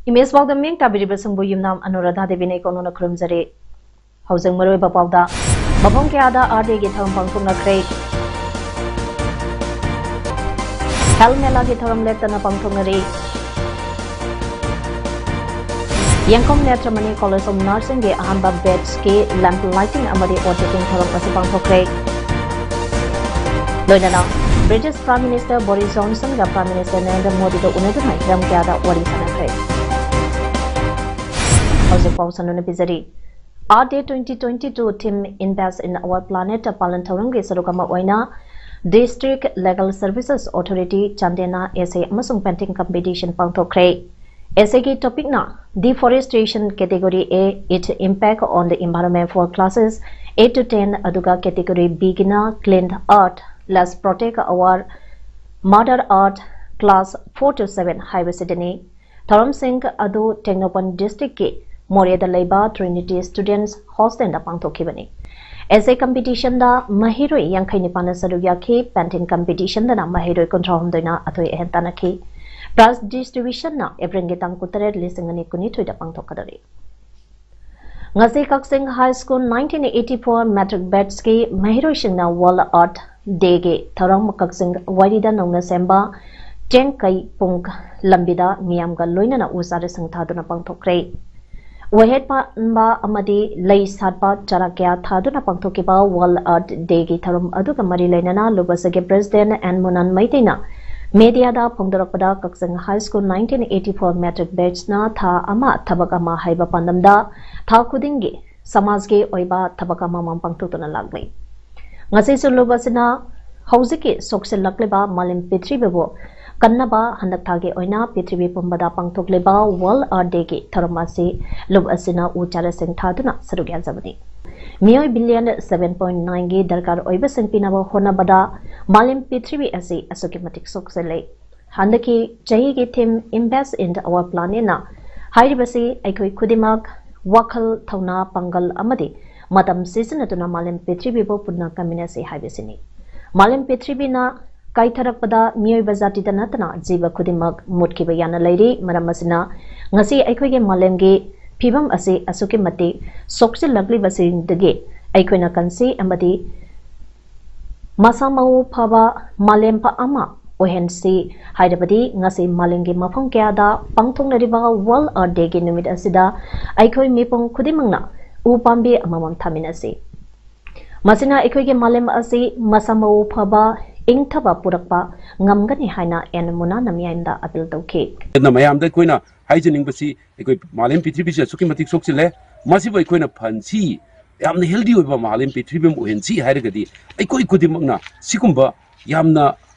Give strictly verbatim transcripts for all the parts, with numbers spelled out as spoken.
Image ꯄꯥꯎꯗꯝ ꯃꯤꯡ ꯇꯥꯕꯤꯔꯤꯕꯁꯤꯡꯕꯨ ꯌꯨꯝꯅꯥꯝ ꯑꯅꯨꯔꯥꯙꯥ ꯗꯦꯕꯤꯅ ꯏꯀꯣꯟꯅꯅ ꯈꯨꯔꯨꯝꯖꯔꯤ꯫ ꯍꯧꯖꯤꯛ ꯃꯔꯨꯑꯣꯏꯕ ꯄꯥꯎꯗ, ꯃꯐꯝ ꯀꯌꯥꯗ ꯑꯥꯔꯠ ꯗꯦꯒꯤ ꯊꯧꯔꯝ ꯄꯥꯡꯊꯣꯛꯅꯈ꯭ꯔꯦ꯫ ꯍꯦꯜꯊ ꯃꯦꯂꯥꯒꯤ ꯊꯧꯔꯝ ꯂꯦꯞꯇꯅ ꯄꯥꯡꯊꯣꯛꯅꯔꯤ꯫ ꯌꯦꯡꯈꯣꯝ ꯅꯦꯇ꯭ꯔꯃꯅꯤ ꯀꯣꯂꯦꯖ ꯑꯣꯐ ꯅꯔꯁꯤꯡꯒꯤ ꯑꯍꯥꯟꯕ ꯕꯦꯠꯁꯀꯤ ꯂꯦꯝꯞ ꯂꯥꯏꯇꯤꯡ ꯑꯃꯗꯤ ꯑꯣꯠ ꯇꯦꯛꯀꯤꯡ ꯊꯧꯔꯝ ꯑꯁꯤ ꯄꯥꯡꯊꯣꯛꯈ꯭ꯔꯦ꯫ ꯂꯣꯏꯅꯅ ꯕ꯭ꯔꯤꯇꯤꯁ ꯄ꯭ꯔꯥꯏꯝ ꯃꯤꯅꯤꯁꯇꯔ ꯕꯣꯔꯤꯁ ꯖꯣꯟꯁꯟꯒ ꯄ꯭ꯔꯥꯏꯝ ꯃꯤꯅꯤꯁꯇꯔ ꯅꯔꯦꯟꯗ꯭ꯔ ꯃꯣꯗꯤꯒ ꯎꯅꯗꯨꯅ ꯍꯤꯔꯝ ꯀꯌꯥꯗ ꯋꯥꯔꯤ ꯁꯥꯟꯅꯈ꯭ꯔꯦ꯫ ꯍꯧꯖꯤꯛ ꯄꯥꯎ ꯁꯟꯗꯣꯛꯅ ꯄꯤꯖꯔꯤ꯫ Earth Day twenty twenty-two theme Invest in Our Planet ꯄꯥꯂꯟ ꯊꯧꯔꯝꯒꯤ ꯁꯔꯨꯛ ꯑꯃ ꯑꯣꯏꯅ District Legal Services Authority ꯆꯥꯟꯗꯦꯜꯅ essay ꯑꯃꯁꯨꯡ painting competition ꯄꯥꯡꯊꯣꯛꯈ꯭ꯔꯦ꯫ Essayꯒꯤ topicꯅ Deforestation category A, Its Impact on the Environment for classes eight to ten, ꯑꯗꯨꯒ category Bꯒꯤꯅ Clean Earth, Let's Protect Our Mother Earth, class four to seven ꯍꯥꯏꯕꯁꯤꯗꯅꯤ꯫ ꯊꯧꯔꯝꯁꯤꯡ ꯑꯗꯨ ꯇꯦꯡꯅꯧꯄꯜ districtꯀꯤ ꯃꯣꯔꯦꯗ ꯂꯩꯕ Trinity Students Hostelꯗ ꯄꯥꯡꯊꯣꯛꯈꯤꯕꯅꯤ꯫ Essay competitionꯗ ꯃꯍꯩꯔꯣꯏ ꯌꯥꯡꯈꯩ ꯅꯤꯄꯥꯟꯅ ꯁꯔꯨꯛ ꯌꯥꯈꯤ꯫ Painting competitionꯗꯅ ꯃꯍꯩꯔꯣꯏ ꯀꯨꯟꯊ꯭ꯔꯥ ꯍꯨꯝꯗꯣꯏꯅ ꯑꯊꯣꯏ ꯑꯍꯦꯟ ꯇꯥꯟꯅꯈꯤ꯫ Prize distributionꯅ Aprilꯒꯤ ꯇꯥꯡ ꯀꯨꯟꯇꯔꯦꯠ, ꯂꯤꯁꯤꯡ ꯑꯅꯤ ꯀꯨꯟꯅꯤꯊꯣꯏꯗ ꯄꯥꯡꯊꯣꯛꯀꯗꯧꯔꯤ꯫ ꯉꯁꯤ ꯀꯛꯆꯤꯡ High School nineteen eighty-four matric batchꯀꯤ ꯃꯍꯩꯔꯣꯏꯁꯤꯡꯅ World Earth Dayꯒꯤ ꯊꯧꯔꯝ ꯀꯛꯆꯤꯡ ꯋꯥꯏꯔꯤꯗ ꯅꯧꯅ ꯁꯦꯝꯕ ꯆꯦꯡꯀꯩ ꯄꯨꯡ ꯂꯝꯕꯤꯗ ꯃꯤꯌꯥꯝꯒ ꯂꯣꯏꯅꯅ ꯎ ꯆꯥꯔꯤꯁꯤꯡ ꯊꯥꯗꯨꯅ ꯄꯥꯡꯊꯣꯛꯈ꯭ꯔꯦ꯫ ꯋꯥꯍꯦꯠ ꯄꯥꯟꯕ ꯑꯃꯗꯤ ꯂꯩ ꯁꯥꯠꯄ ꯆꯔꯥ ꯀꯌꯥ ꯊꯥꯗꯨꯅ ꯄꯥꯡꯊꯣꯛꯈꯤꯕ World Earth Dayꯒꯤ ꯊꯧꯔꯝ ꯑꯗꯨꯒ ꯃꯔꯤ ꯂꯩꯅꯅ ꯂꯨꯕꯁꯤꯒꯤ President N ꯃꯨꯅꯥꯟ ꯃꯩꯇꯩꯅ mediaꯗ ꯐꯣꯡꯗꯣꯔꯛꯄꯗ, ꯀꯛꯆꯤꯡ High School nineteen eighty-four matric batchꯅ ꯊꯥ ꯑꯃ ꯊꯕꯛ ꯑꯃ ꯍꯥꯏꯕ ꯄꯥꯟꯗꯝꯗ ꯊꯥ ꯈꯨꯗꯤꯡꯒꯤ ꯁꯃꯥꯖꯒꯤ ꯑꯣꯏꯕ ꯊꯕꯛ ꯑꯃꯃꯝ ꯄꯥꯡꯊꯣꯛꯇꯨꯅ ꯂꯥꯛꯂꯤ꯫ ꯉꯁꯤꯁꯨ ꯂꯨꯕꯁꯤꯅ ꯍꯧꯖꯤꯛꯀꯤ ꯁꯣꯛꯆꯤꯜꯂꯛꯂꯤꯕ ꯃꯥꯂꯦꯝ ꯄ꯭ꯔꯤꯊꯤꯕꯤꯕꯨ ꯀꯟꯅꯕ ꯍꯟꯗꯛ ꯊꯥꯒꯤ ꯑꯣꯏꯅ ꯄ꯭ꯔꯤꯊꯤꯕꯤ ꯄꯨꯝꯕꯗ ꯄꯥꯡꯊꯣꯛꯂꯤꯕ World Earth Day ꯒꯤ ꯊꯧꯔꯝ ꯑꯁꯤ ꯂꯨꯞ ꯑꯁꯤꯅ ꯎ ꯆꯥꯔꯥꯁꯤꯡ ꯊꯥꯗꯨꯅ ꯁꯔꯨꯛ ꯌꯥꯖꯕꯅꯤ꯫ ꯃꯤꯑꯣꯏ ꯕꯤꯂꯤꯌꯟ ꯁꯚꯦꯟ ꯄꯣꯏꯟ ꯅꯥꯏꯟꯒꯤ ꯗꯔꯀꯥꯔ ꯑꯣꯏꯕꯁꯤꯡ ꯄꯤꯅꯕ ꯍꯣꯠꯅꯕꯗ ꯃꯥꯂꯦꯝ ꯄ꯭ꯔꯤꯊꯤꯕꯤ ꯑꯁꯤ ꯑꯁꯨꯛꯀꯤ ꯃꯇꯤꯛ ꯁꯣꯛꯆꯜꯂꯦ꯫ ꯍꯟꯗꯛꯀꯤ ꯆꯍꯤꯒꯤ theme Invest in Our Planet ꯅ ꯍꯥꯏꯔꯤꯕꯁꯤ ꯑꯩꯈꯣꯏ ꯈꯨꯗꯤꯡꯃꯛ ꯋꯥꯈꯜ, ꯊꯧꯅꯥ, ꯄꯥꯡꯒꯜ ꯑꯃꯗꯤ ꯃꯇꯝ ꯁꯤꯖꯤꯟꯅꯗꯨꯅ ꯃꯥꯂꯦꯝ ꯄ꯭ꯔꯤꯊꯤꯕꯤꯕꯨ ꯄꯨꯟꯅ ꯀꯟꯃꯤꯟꯅꯁꯤ ꯍꯥꯏꯕꯁꯤꯅꯤ꯫ ꯃꯥꯂꯦꯝ ꯄ꯭ꯔꯤꯊꯤꯕꯤꯅ ꯀꯥꯏꯊꯔꯛꯄꯗ ꯃꯤꯑꯣꯏꯕ ꯖꯥꯇꯤꯗ ꯅꯠꯇꯅ ꯖꯤꯕ ꯈꯨꯗꯤꯡꯃꯛ ꯃꯨꯠꯈꯤꯕ ꯌꯥꯅ ꯂꯩꯔꯤ꯫ ꯃꯔꯝ ꯑꯁꯤꯅ ꯉꯁꯤ ꯑꯩꯈꯣꯏꯒꯤ ꯃꯥꯂꯦꯝꯒꯤ ꯐꯤꯕꯝ ꯑꯁꯤ ꯑꯁꯨꯛꯀꯤ ꯃꯇꯤꯛ ꯁꯣꯛꯆꯤꯜꯂꯛꯂꯤꯕꯁꯤꯡꯗꯒꯤ ꯑꯩꯈꯣꯏꯅ ꯀꯟꯁꯤ ꯑꯃꯗꯤ ꯃꯁꯥ ꯃꯎ ꯐꯕ ꯃꯥꯂꯦꯝ ꯑꯃ ꯑꯣꯏꯍꯟꯁꯤ ꯍꯥꯏꯔꯕꯗꯤ ꯉꯁꯤ ꯃꯥꯂꯦꯝꯒꯤ ꯃꯐꯝ ꯀꯌꯥꯗ ꯄꯥꯡꯊꯣꯛꯅꯔꯤꯕ World Earth Day ꯒꯤ ꯅꯨꯃꯤꯠ ꯑꯁꯤꯗ ꯑꯩꯈꯣꯏ ꯃꯤꯄꯨꯝ ꯈꯨꯗꯤꯡꯃꯛꯅ ꯎ ꯄꯥꯝꯕꯤ ꯑꯃꯃꯝ ꯊꯥꯃꯤꯟꯅꯁꯤ꯫ ꯃꯁꯤꯅ ꯑꯩꯈꯣꯏꯒꯤ ꯃꯥꯂꯦꯝ ꯑꯁꯤ ꯃꯁꯥ ꯃꯎ ꯐꯕ, ꯏꯪꯊꯕ ꯄꯨꯔꯛꯄ ꯉꯝꯒꯅꯤ ꯍꯥꯏꯅ ꯑꯦꯟ ꯃꯨꯅꯥꯅ ꯃꯤꯌꯥꯝꯗ ꯑꯄꯤꯜ ꯇꯧꯈꯤ꯫ ꯑꯗꯨꯅ ꯃꯌꯥꯝꯗ ꯑꯩꯈꯣꯏꯅ ꯍꯥꯏꯖꯅꯤꯡꯕꯁꯤ, ꯑꯩꯈꯣꯏ ꯃꯥꯂꯦꯝ ꯄ꯭ꯔꯤꯊꯤꯕꯤꯁꯤ ꯑꯁꯨꯛꯀꯤ ꯃꯇꯤꯛ ꯁꯣꯛꯆꯤꯜꯂꯦ, ꯃꯁꯤꯕꯨ ꯑꯩꯈꯣꯏꯅ ꯐꯍꯟꯁꯤ, ꯌꯥꯝꯅ healthy ꯑꯣꯏꯕ ꯃꯥꯂꯦꯝ ꯄ꯭ꯔꯤꯊꯤꯕꯤ ꯑꯃ ꯑꯣꯏꯍꯟꯁꯤ ꯍꯥꯏꯔꯒꯗꯤ ꯑꯩꯈꯣꯏ ꯈꯨꯗꯤꯡꯃꯛꯅ ꯁꯤꯒꯨꯝꯕ ꯌꯥꯝꯅ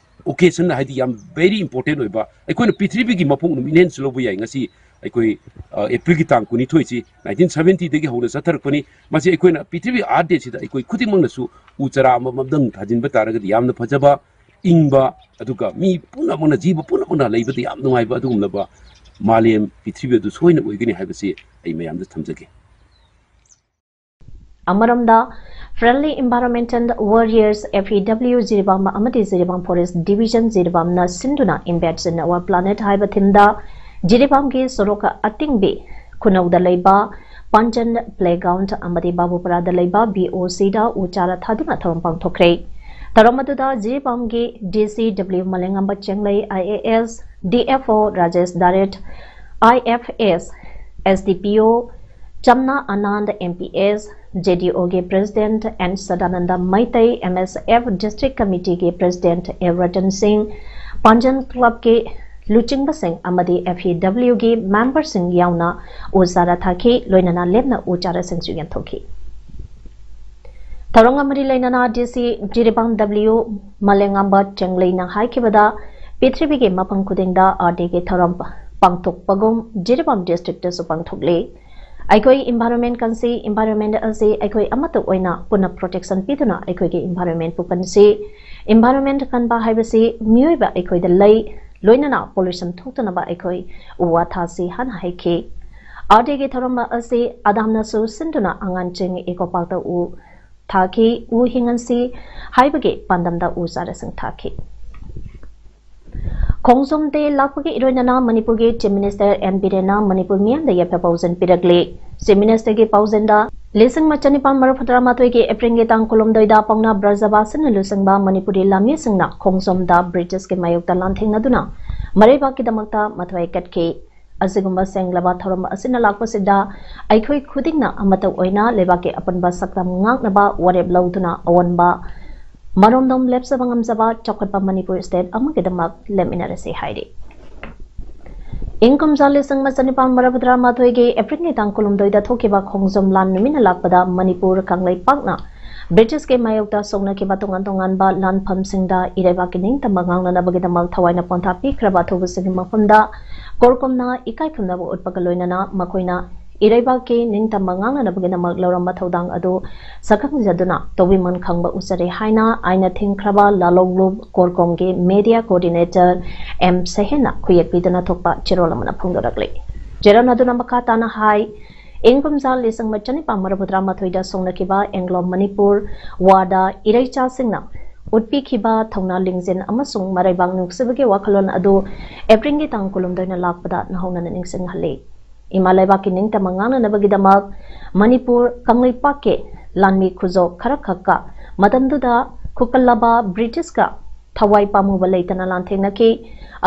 occasion, ꯍꯥꯏꯗꯤ ꯌꯥꯝ very important ꯑꯣꯏꯕ, ꯑꯩꯈꯣꯏꯅ ꯄ꯭ꯔꯤꯊꯤꯕꯤꯒꯤ ꯃꯄꯣꯛ ꯅꯨꯃꯤꯠꯅꯦꯅꯁꯨ ꯂꯧꯕ ꯌꯥꯏ꯫ ꯉꯁꯤ ꯑꯩꯈꯣꯏ, ꯑ, ꯑꯦꯄ꯭ꯔꯤꯜꯒꯤ ꯇꯥꯡ ꯀꯨꯟꯅꯤꯊꯣꯏꯁꯤ nineteen seventy ꯗꯒꯤ ꯍꯧꯅ ꯆꯠꯊꯔꯛꯄꯅꯤ꯫ ꯃꯁꯤ ꯑꯩꯈꯣꯏꯅ ꯄ꯭ꯔꯤꯊꯤꯕꯤ Earth Day ꯁꯤꯗ ꯑꯩꯈꯣꯏ ꯈꯨꯗꯤꯡꯃꯛꯅꯁꯨ ꯎ ꯆꯥꯔꯥ ꯑꯃꯃꯝꯗꯪ ꯊꯥꯖꯤꯟꯕ ꯇꯥꯔꯒꯗꯤ ꯌꯥꯝꯅ ꯐꯖꯕ, ꯏꯪꯕ, ꯑꯗꯨꯒ ꯃꯤ ꯄꯨꯝꯅꯃꯛꯅ, ꯖꯤꯕ ꯄꯨꯝꯅꯃꯛꯅ ꯂꯩꯕꯗ ꯌꯥꯝ ꯅꯨꯡꯉꯥꯏꯕ ꯑꯗꯨꯒꯨꯝꯂꯕ ꯃꯥꯂꯦꯝ ꯄ꯭ꯔꯤꯊꯤꯕꯤ ꯑꯗꯨ ꯁꯣꯏꯅ ꯑꯣꯏꯒꯅꯤ ꯍꯥꯏꯕꯁꯤ ꯑꯩ ꯃꯌꯥꯝꯗ ꯊꯝꯖꯒꯦ꯫ ꯑꯃꯔꯣꯝꯗ, Friendly Environmental Warriors, F E W, Jiribam ꯑꯃꯗꯤ ꯖꯤꯔꯤꯕꯥꯝ Forest Division, ꯖꯤꯔꯤꯕꯥꯝꯅ ꯁꯤꯟꯗꯨꯅ Invest in Our Planet ꯍꯥꯏꯕ theme ꯗ ꯖꯤꯔꯤꯕꯥꯝꯒꯤ ꯁꯣꯔꯣꯛ ꯑꯇꯤꯡꯕꯤ ꯈꯨꯅꯧꯗ ꯂꯩꯕ ꯄꯥꯟꯖꯟ Playground ꯑꯃꯗꯤ ꯕꯥꯕꯨꯄꯔꯥꯗ ꯂꯩꯕ B O C ꯗ ꯎ ꯆꯥꯔꯥ ꯊꯥꯗꯨꯅ ꯊꯧꯔꯝ ꯄꯥꯡꯊꯣꯛꯈ꯭ꯔꯦ꯫ ꯊꯧꯔꯝ ꯑꯗꯨꯗ ꯖꯤꯔꯤꯕꯥꯝꯒꯤ D C W ꯃꯂꯦꯉꯝꯕ ꯆꯦꯡꯂꯩ I A S, D F O Rajesh ꯗꯥꯔꯦꯠ I F S, S D P O ꯆꯝꯅꯥ ꯑꯅꯥꯟꯗ M P S, J D O ꯒꯤ President N Sadananda Meitei, M S F District Committee ꯒꯤ President A Ratan ꯁꯤꯡ, ꯄꯥꯟꯖꯟ Club ꯀꯤ ꯂꯨꯆꯤꯡꯕꯁꯤꯡ ꯑꯃꯗꯤ F E W ꯒꯤ member ꯁꯤꯡ ꯌꯥꯎꯅ ꯎ ꯆꯥꯔꯥ ꯊꯥꯈꯤ, ꯂꯣꯏꯅꯅ ꯂꯦꯝꯅ ꯎ ꯆꯥꯔꯥꯁꯤꯡꯁꯨ ꯌꯦꯟꯊꯣꯛꯈꯤ꯫ ꯊꯧꯔꯝꯒ ꯃꯔꯤ ꯂꯩꯅꯅ D C ꯖꯤꯔꯤꯕꯥꯝ W ꯃꯂꯦꯉꯥꯝꯕ ꯆꯦꯡꯂꯩꯅ ꯍꯥꯏꯈꯤꯕꯗ, ꯄ꯭ꯔꯤꯊꯤꯕꯤꯒꯤ ꯃꯐꯝ ꯈꯨꯗꯤꯡꯗ Earth Day ꯒꯤ ꯊꯧꯔꯝ ꯄꯥꯡꯊꯣꯛꯄꯒꯨꯝ ꯖꯤꯔꯤꯕꯥꯝ district ꯇꯁꯨ ꯄꯥꯡꯊꯣꯛꯂꯤ꯫ ꯑꯩꯈꯣꯏ environment ꯀꯟꯁꯤ, environment ꯑꯁꯤ ꯑꯩꯈꯣꯏ ꯑꯃꯠꯇ ꯑꯣꯏꯅ ꯄꯨꯟꯅ protection ꯄꯤꯗꯨꯅ ꯑꯩꯈꯣꯏꯒꯤ environment ꯄꯨ ꯀꯟꯁꯤ꯫ Environment ꯀꯟꯕ ꯍꯥꯏꯕꯁꯤ ꯃꯤꯑꯣꯏꯕ ꯑꯩꯈꯣꯏꯗ ꯂꯩ, ꯂꯣꯏꯅꯅ pollution ꯊꯣꯛꯇꯅꯕ ꯑꯩꯈꯣꯏ ꯎ ꯋꯥ ꯊꯥꯁꯤ ꯍꯥꯏꯅ ꯍꯥꯏꯈꯤ꯫ Earth Day ꯒꯤ ꯊꯧꯔꯝ ꯑꯁꯤ ꯑꯗꯥꯝꯅꯁꯨ ꯁꯤꯟꯗꯨꯅ ꯑꯉꯥꯡꯁꯤꯡ eco park ꯇ ꯎ ꯊꯥꯈꯤ, ꯎ ꯍꯤꯡꯍꯟꯁꯤ ꯍꯥꯏꯕꯒꯤ ꯄꯥꯟꯗꯝꯗ ꯎ ꯆꯥꯔꯥꯁꯤꯡ ꯊꯥꯈꯤ꯫ ꯈꯣꯡꯖꯣꯝ Day ꯂꯥꯛꯄꯒꯤ ꯏꯔꯣꯏꯅꯅ ꯃꯅꯤꯄꯨꯔꯒꯤ Chief Minister ꯑꯦꯟ ꯕꯤꯔꯦꯟꯅ ꯃꯅꯤꯄꯨꯔ ꯃꯤꯌꯥꯝꯗ ꯌꯥꯏꯐ ꯄꯥꯎꯖꯦꯜ ꯄꯤꯔꯛꯂꯤ꯫ Chief Minister ꯒꯤ ꯄꯥꯎꯖꯦꯜꯗ ꯂꯤꯁꯤꯡ ꯑꯃ ꯆꯅꯤꯄꯥꯟ ꯃꯔꯤꯐꯨ ꯇꯔꯥꯃꯥꯊꯣꯏꯒꯤ April ꯒꯤ ꯇꯥꯡ ꯀꯨꯟꯍꯨꯝꯗꯣꯏꯗ ꯄꯥꯎꯅꯥ ꯕ꯭ꯔꯖꯕꯥꯁꯤꯅ ꯂꯨꯆꯤꯡꯕ ꯃꯅꯤꯄꯨꯔꯤ ꯂꯥꯟꯃꯤꯁꯤꯡꯅ ꯈꯣꯡꯖꯣꯝꯗ British ꯀꯤ ꯃꯥꯌꯣꯛꯇ ꯂꯥꯟꯊꯦꯡꯅꯗꯨꯅ ꯃꯔꯩꯕꯥꯛꯀꯤꯗꯃꯛꯇ ꯃꯊ꯭ꯋꯥꯏ ꯀꯠꯈꯤ꯫ ꯑꯁꯤꯒꯨꯝꯕ ꯁꯦꯡꯂꯕ ꯊꯧꯔꯝ ꯑꯁꯤꯅ ꯂꯥꯛꯄꯁꯤꯗ ꯑꯩꯈꯣꯏ ꯈꯨꯗꯤꯡꯅ ꯑꯃꯠꯇ ꯑꯣꯏꯅ ꯂꯩꯕꯥꯛꯀꯤ ꯑꯄꯨꯟꯕ ꯁꯛꯇꯝ ꯉꯥꯛꯅꯕ ꯋꯥꯔꯦꯞ ꯂꯧꯗꯨꯅ ꯑꯑꯣꯟꯕ ꯃꯔꯣꯝꯗꯣꯝ ꯂꯦꯞꯆꯕ ꯉꯝꯖꯕ ꯆꯥꯎꯈꯠꯄ ꯃꯅꯤꯄꯨꯔ state ꯑꯃꯒꯤꯗꯃꯛ ꯂꯦꯞꯃꯤꯟꯅꯔꯁꯤ ꯍꯥꯏꯔꯤ꯫ ꯏꯪ ꯀꯨꯝꯖꯥ ꯂꯤꯁꯤꯡ ꯑꯃ ꯆꯅꯤꯄꯥꯟ ꯃꯔꯤꯐꯨ ꯇꯔꯥꯃꯥꯊꯣꯏꯒꯤ April ꯒꯤ ꯇꯥꯡ ꯀꯨꯟꯍꯨꯝꯗꯣꯏꯗ ꯊꯣꯛꯈꯤꯕ ꯈꯣꯡꯖꯣꯝ ꯂꯥꯟ ꯅꯨꯃꯤꯠꯅ ꯂꯥꯛꯄꯗ ꯃꯅꯤꯄꯨꯔ ꯀꯪꯂꯩꯄꯥꯛꯅ British ꯀꯤ ꯃꯥꯌꯣꯛꯇ ꯁꯣꯛꯅꯈꯤꯕ ꯇꯣꯉꯥꯟ ꯇꯣꯉꯥꯟꯕ ꯂꯥꯟꯐꯝꯁꯤꯡꯗ ꯏꯔꯩꯕꯥꯛꯀꯤ ꯅꯤꯡꯇꯝꯕ ꯉꯥꯛꯅꯅꯕꯒꯤꯗꯃꯛ ꯊꯋꯥꯏꯅ ꯄꯣꯟꯊꯥ ꯄꯤꯈ꯭ꯔꯕ ꯑꯊꯧꯕꯁꯤꯡꯒꯤ ꯃꯐꯝꯗ ꯀꯣꯔꯀꯣꯝꯅ ꯏꯀꯥꯏ ꯈꯨꯝꯅꯕ ꯎꯠꯄꯒ ꯂꯣꯏꯅꯅ ꯃꯈꯣꯏꯅ ꯏꯔꯩꯕꯥꯛꯀꯤ ꯅꯤꯡꯇꯝꯕ ꯉꯥꯛꯅꯅꯕꯒꯤꯗꯃꯛ ꯂꯧꯔꯝꯕ ꯊꯧꯗꯥꯡ ꯑꯗꯨ ꯁꯛꯈꯪꯖꯗꯨꯅ ꯇꯧꯕꯤꯃꯟ ꯈꯪꯕ ꯎꯠꯆꯔꯤ ꯍꯥꯏꯅ ꯑꯥꯏꯟꯅ ꯊꯤꯡꯈ꯭ꯔꯕ ꯂꯥꯂꯣꯡꯂꯨꯞ ꯀꯣꯔꯀꯣꯝꯒꯤ media coordinator ꯑꯦꯝ ꯁꯍꯦꯟꯅ ꯈꯨꯌꯦꯛ ꯄꯤꯗꯨꯅ ꯊꯣꯛꯄ ꯆꯦꯔꯣꯜ ꯑꯃꯅ ꯐꯣꯡꯗꯣꯔꯛꯂꯤ꯫ ꯆꯦꯔꯣꯜ ꯑꯗꯨꯅ ꯃꯈꯥ ꯇꯥꯅ ꯍꯥꯏ, ꯏꯪ ꯀꯨꯝꯖꯥ ꯂꯤꯁꯤꯡ ꯑꯃ ꯆꯅꯤꯄꯥꯟ ꯃꯔꯤꯐꯨ ꯇꯔꯥꯃꯥꯊꯣꯏꯗ ꯁꯣꯛꯅꯈꯤꯕ ꯑꯦꯡꯒ꯭ꯂꯣ ꯃꯅꯤꯄꯨꯔ ꯋꯥꯔꯗ ꯏꯔꯩꯆꯥꯁꯤꯡꯅ ꯎꯠꯄꯤꯈꯤꯕ ꯊꯧꯅꯥ ꯂꯤꯡꯖꯦꯜ ꯑꯃꯁꯨꯡ ꯃꯔꯩꯕꯥꯛ ꯅꯨꯡꯁꯤꯕꯒꯤ ꯋꯥꯈꯜꯂꯣꯟ ꯑꯗꯨ April ꯒꯤ ꯇꯥꯡ ꯀꯨꯟꯍꯨꯝꯗꯣꯏꯅ ꯂꯥꯛꯄꯗ ꯅꯧꯍꯧꯅꯅ ꯅꯤꯡꯁꯤꯡꯍꯜꯂꯤ꯫ ꯏꯃꯥ ꯂꯩꯕꯥꯛꯀꯤ ꯅꯤꯡꯇꯝꯕ ꯉꯥꯛꯅꯅꯕꯒꯤꯗꯃꯛ ꯃꯅꯤꯄꯨꯔ ꯀꯪꯂꯩꯄꯥꯛꯀꯤ ꯂꯥꯟꯃꯤ ꯈꯨꯖꯣꯞ ꯈꯔꯈꯛꯀ ꯃꯇꯝꯗꯨꯗ ꯈꯨꯀꯜꯂꯕ British ꯀ ꯊꯋꯥꯏ ꯄꯥꯝꯃꯨꯕ ꯂꯩꯇꯅ ꯂꯥꯟꯊꯦꯡꯅꯈꯤ꯫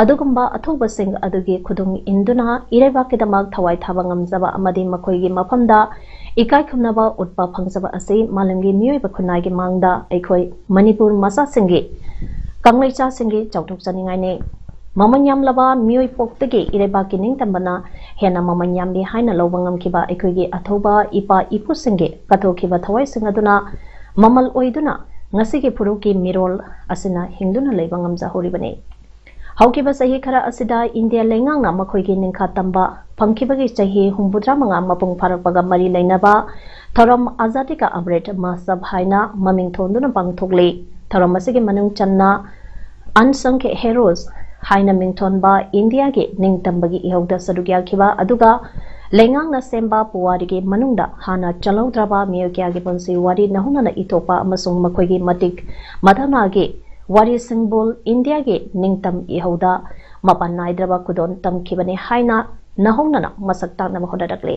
ꯑꯗꯨꯒꯨꯝꯕ ꯑꯊꯧꯕꯁꯤꯡ ꯑꯗꯨꯒꯤ ꯈꯨꯗꯨꯡ ꯏꯟꯗꯨꯅ ꯏꯔꯩꯕꯥꯛꯀꯤꯗꯃꯛ ꯊꯋꯥꯏ ꯊꯥꯕ ꯉꯝꯖꯕ ꯑꯃꯗꯤ ꯃꯈꯣꯏꯒꯤ ꯃꯐꯝꯗ ꯏꯀꯥꯏ ꯈꯨꯝꯅꯕ ꯎꯠꯄ ꯐꯪꯖꯕ ꯑꯁꯤ ꯃꯥꯂꯦꯝꯒꯤ ꯃꯤꯑꯣꯏꯕ ꯈꯨꯟꯅꯥꯏꯒꯤ ꯃꯥꯡꯗ ꯑꯩꯈꯣꯏ ꯃꯅꯤꯄꯨꯔ ꯃꯆꯥꯁꯤꯡꯒꯤ, ꯀꯪꯂꯩꯆꯥꯁꯤꯡꯒꯤ ꯆꯥꯎꯊꯣꯛꯆꯅꯤꯡꯉꯥꯏꯅꯤ꯫ ꯃꯃꯜ ꯌꯥꯝꯂꯕ ꯃꯤꯑꯣꯏ ꯄꯣꯛꯇꯒꯤ ꯏꯔꯩꯕꯥꯛꯀꯤ ꯅꯤꯡꯇꯝꯕꯅ ꯍꯦꯟꯅ ꯃꯃꯜ ꯌꯥꯝꯂꯤ ꯍꯥꯏꯅ ꯂꯧꯕ ꯉꯝꯈꯤꯕ ꯑꯩꯈꯣꯏꯒꯤ ꯑꯊꯧꯕ ꯏꯄꯥ ꯏꯄꯨꯁꯤꯡꯒꯤ ꯀꯠꯊꯣꯛꯈꯤꯕ ꯊꯋꯥꯏꯁꯤꯡ ꯑꯗꯨꯅ ꯃꯃꯜ ꯑꯣꯏꯗꯨꯅ ꯉꯁꯤꯒꯤ ꯐꯨꯔꯨꯞꯀꯤ ꯃꯤꯔꯣꯜ ꯑꯁꯤꯅ ꯍꯤꯡꯗꯨꯅ ꯂꯩꯕ ꯉꯝꯖꯍꯧꯔꯤꯕꯅꯤ꯫ ꯍꯧꯈꯤꯕ ꯆꯍꯤ ꯈꯔ ꯑꯁꯤꯗ ꯏꯟꯗꯤꯌꯥ ꯂꯩꯉꯥꯛꯅ ꯃꯈꯣꯏꯒꯤ ꯅꯤꯡꯈꯥ ꯇꯝꯕ ꯐꯪꯈꯤꯕꯒꯤ ꯆꯍꯤ ꯍꯨꯝꯐꯨꯇꯔꯥ ꯃꯉꯥ ꯃꯄꯨꯡ ꯐꯥꯔꯛꯄꯒ ꯃꯔꯤ ꯂꯩꯅꯕ ꯊꯧꯔꯝ ꯑꯖꯥꯗꯤ ꯀꯥ ꯑꯃ꯭ꯔꯤꯠ ꯃꯍꯣꯠꯁꯕ ꯍꯥꯏꯅ ꯃꯃꯤꯡ ꯊꯣꯟꯗꯨꯅ ꯄꯥꯡꯊꯣꯛꯂꯤ꯫ ꯊꯧꯔꯝ ꯑꯁꯤꯒꯤ ꯃꯅꯨꯡ ꯆꯟꯅ Unsung Heroes ꯍꯥꯏꯅ ꯃꯤꯡꯊꯣꯟꯕ ꯏꯟꯗꯤꯌꯥꯒꯤ ꯅꯤꯡꯇꯝꯕꯒꯤ ꯏꯍꯧꯗ ꯁꯔꯨꯛ ꯌꯥꯈꯤꯕ ꯑꯗꯨꯒ ꯂꯩꯉꯥꯛꯅ ꯁꯦꯝꯕ ꯄꯨꯋꯥꯔꯤꯒꯤ ꯃꯅꯨꯡꯗ ꯍꯥꯟꯅ ꯆꯜꯍꯧꯗ꯭ꯔꯕ ꯃꯤꯑꯣꯏ ꯀꯌꯥꯒꯤ ꯄꯨꯟꯁꯤ ꯋꯥꯔꯤ ꯅꯧꯍꯧꯅꯅ ꯏꯊꯣꯛꯄ ꯑꯃꯁꯨꯡ ꯃꯈꯣꯏꯒꯤ ꯃꯇꯤꯛ ꯃꯊꯧꯅꯥꯒꯤ ꯋꯥꯔꯤꯁꯤꯡꯕꯨ ꯏꯟꯗꯤꯌꯥꯒꯤ ꯅꯤꯡꯇꯝ ꯏꯍꯧꯗ ꯃꯄꯥꯟ ꯅꯥꯏꯗ꯭ꯔꯕ ꯈꯨꯗꯣꯜ ꯇꯝꯈꯤꯕꯅꯤ ꯍꯥꯏꯅ ꯅꯧꯍꯧꯅꯅ ꯃꯁꯛ ꯇꯥꯛꯅꯕ ꯍꯣꯠꯅꯔꯛꯂꯤ꯫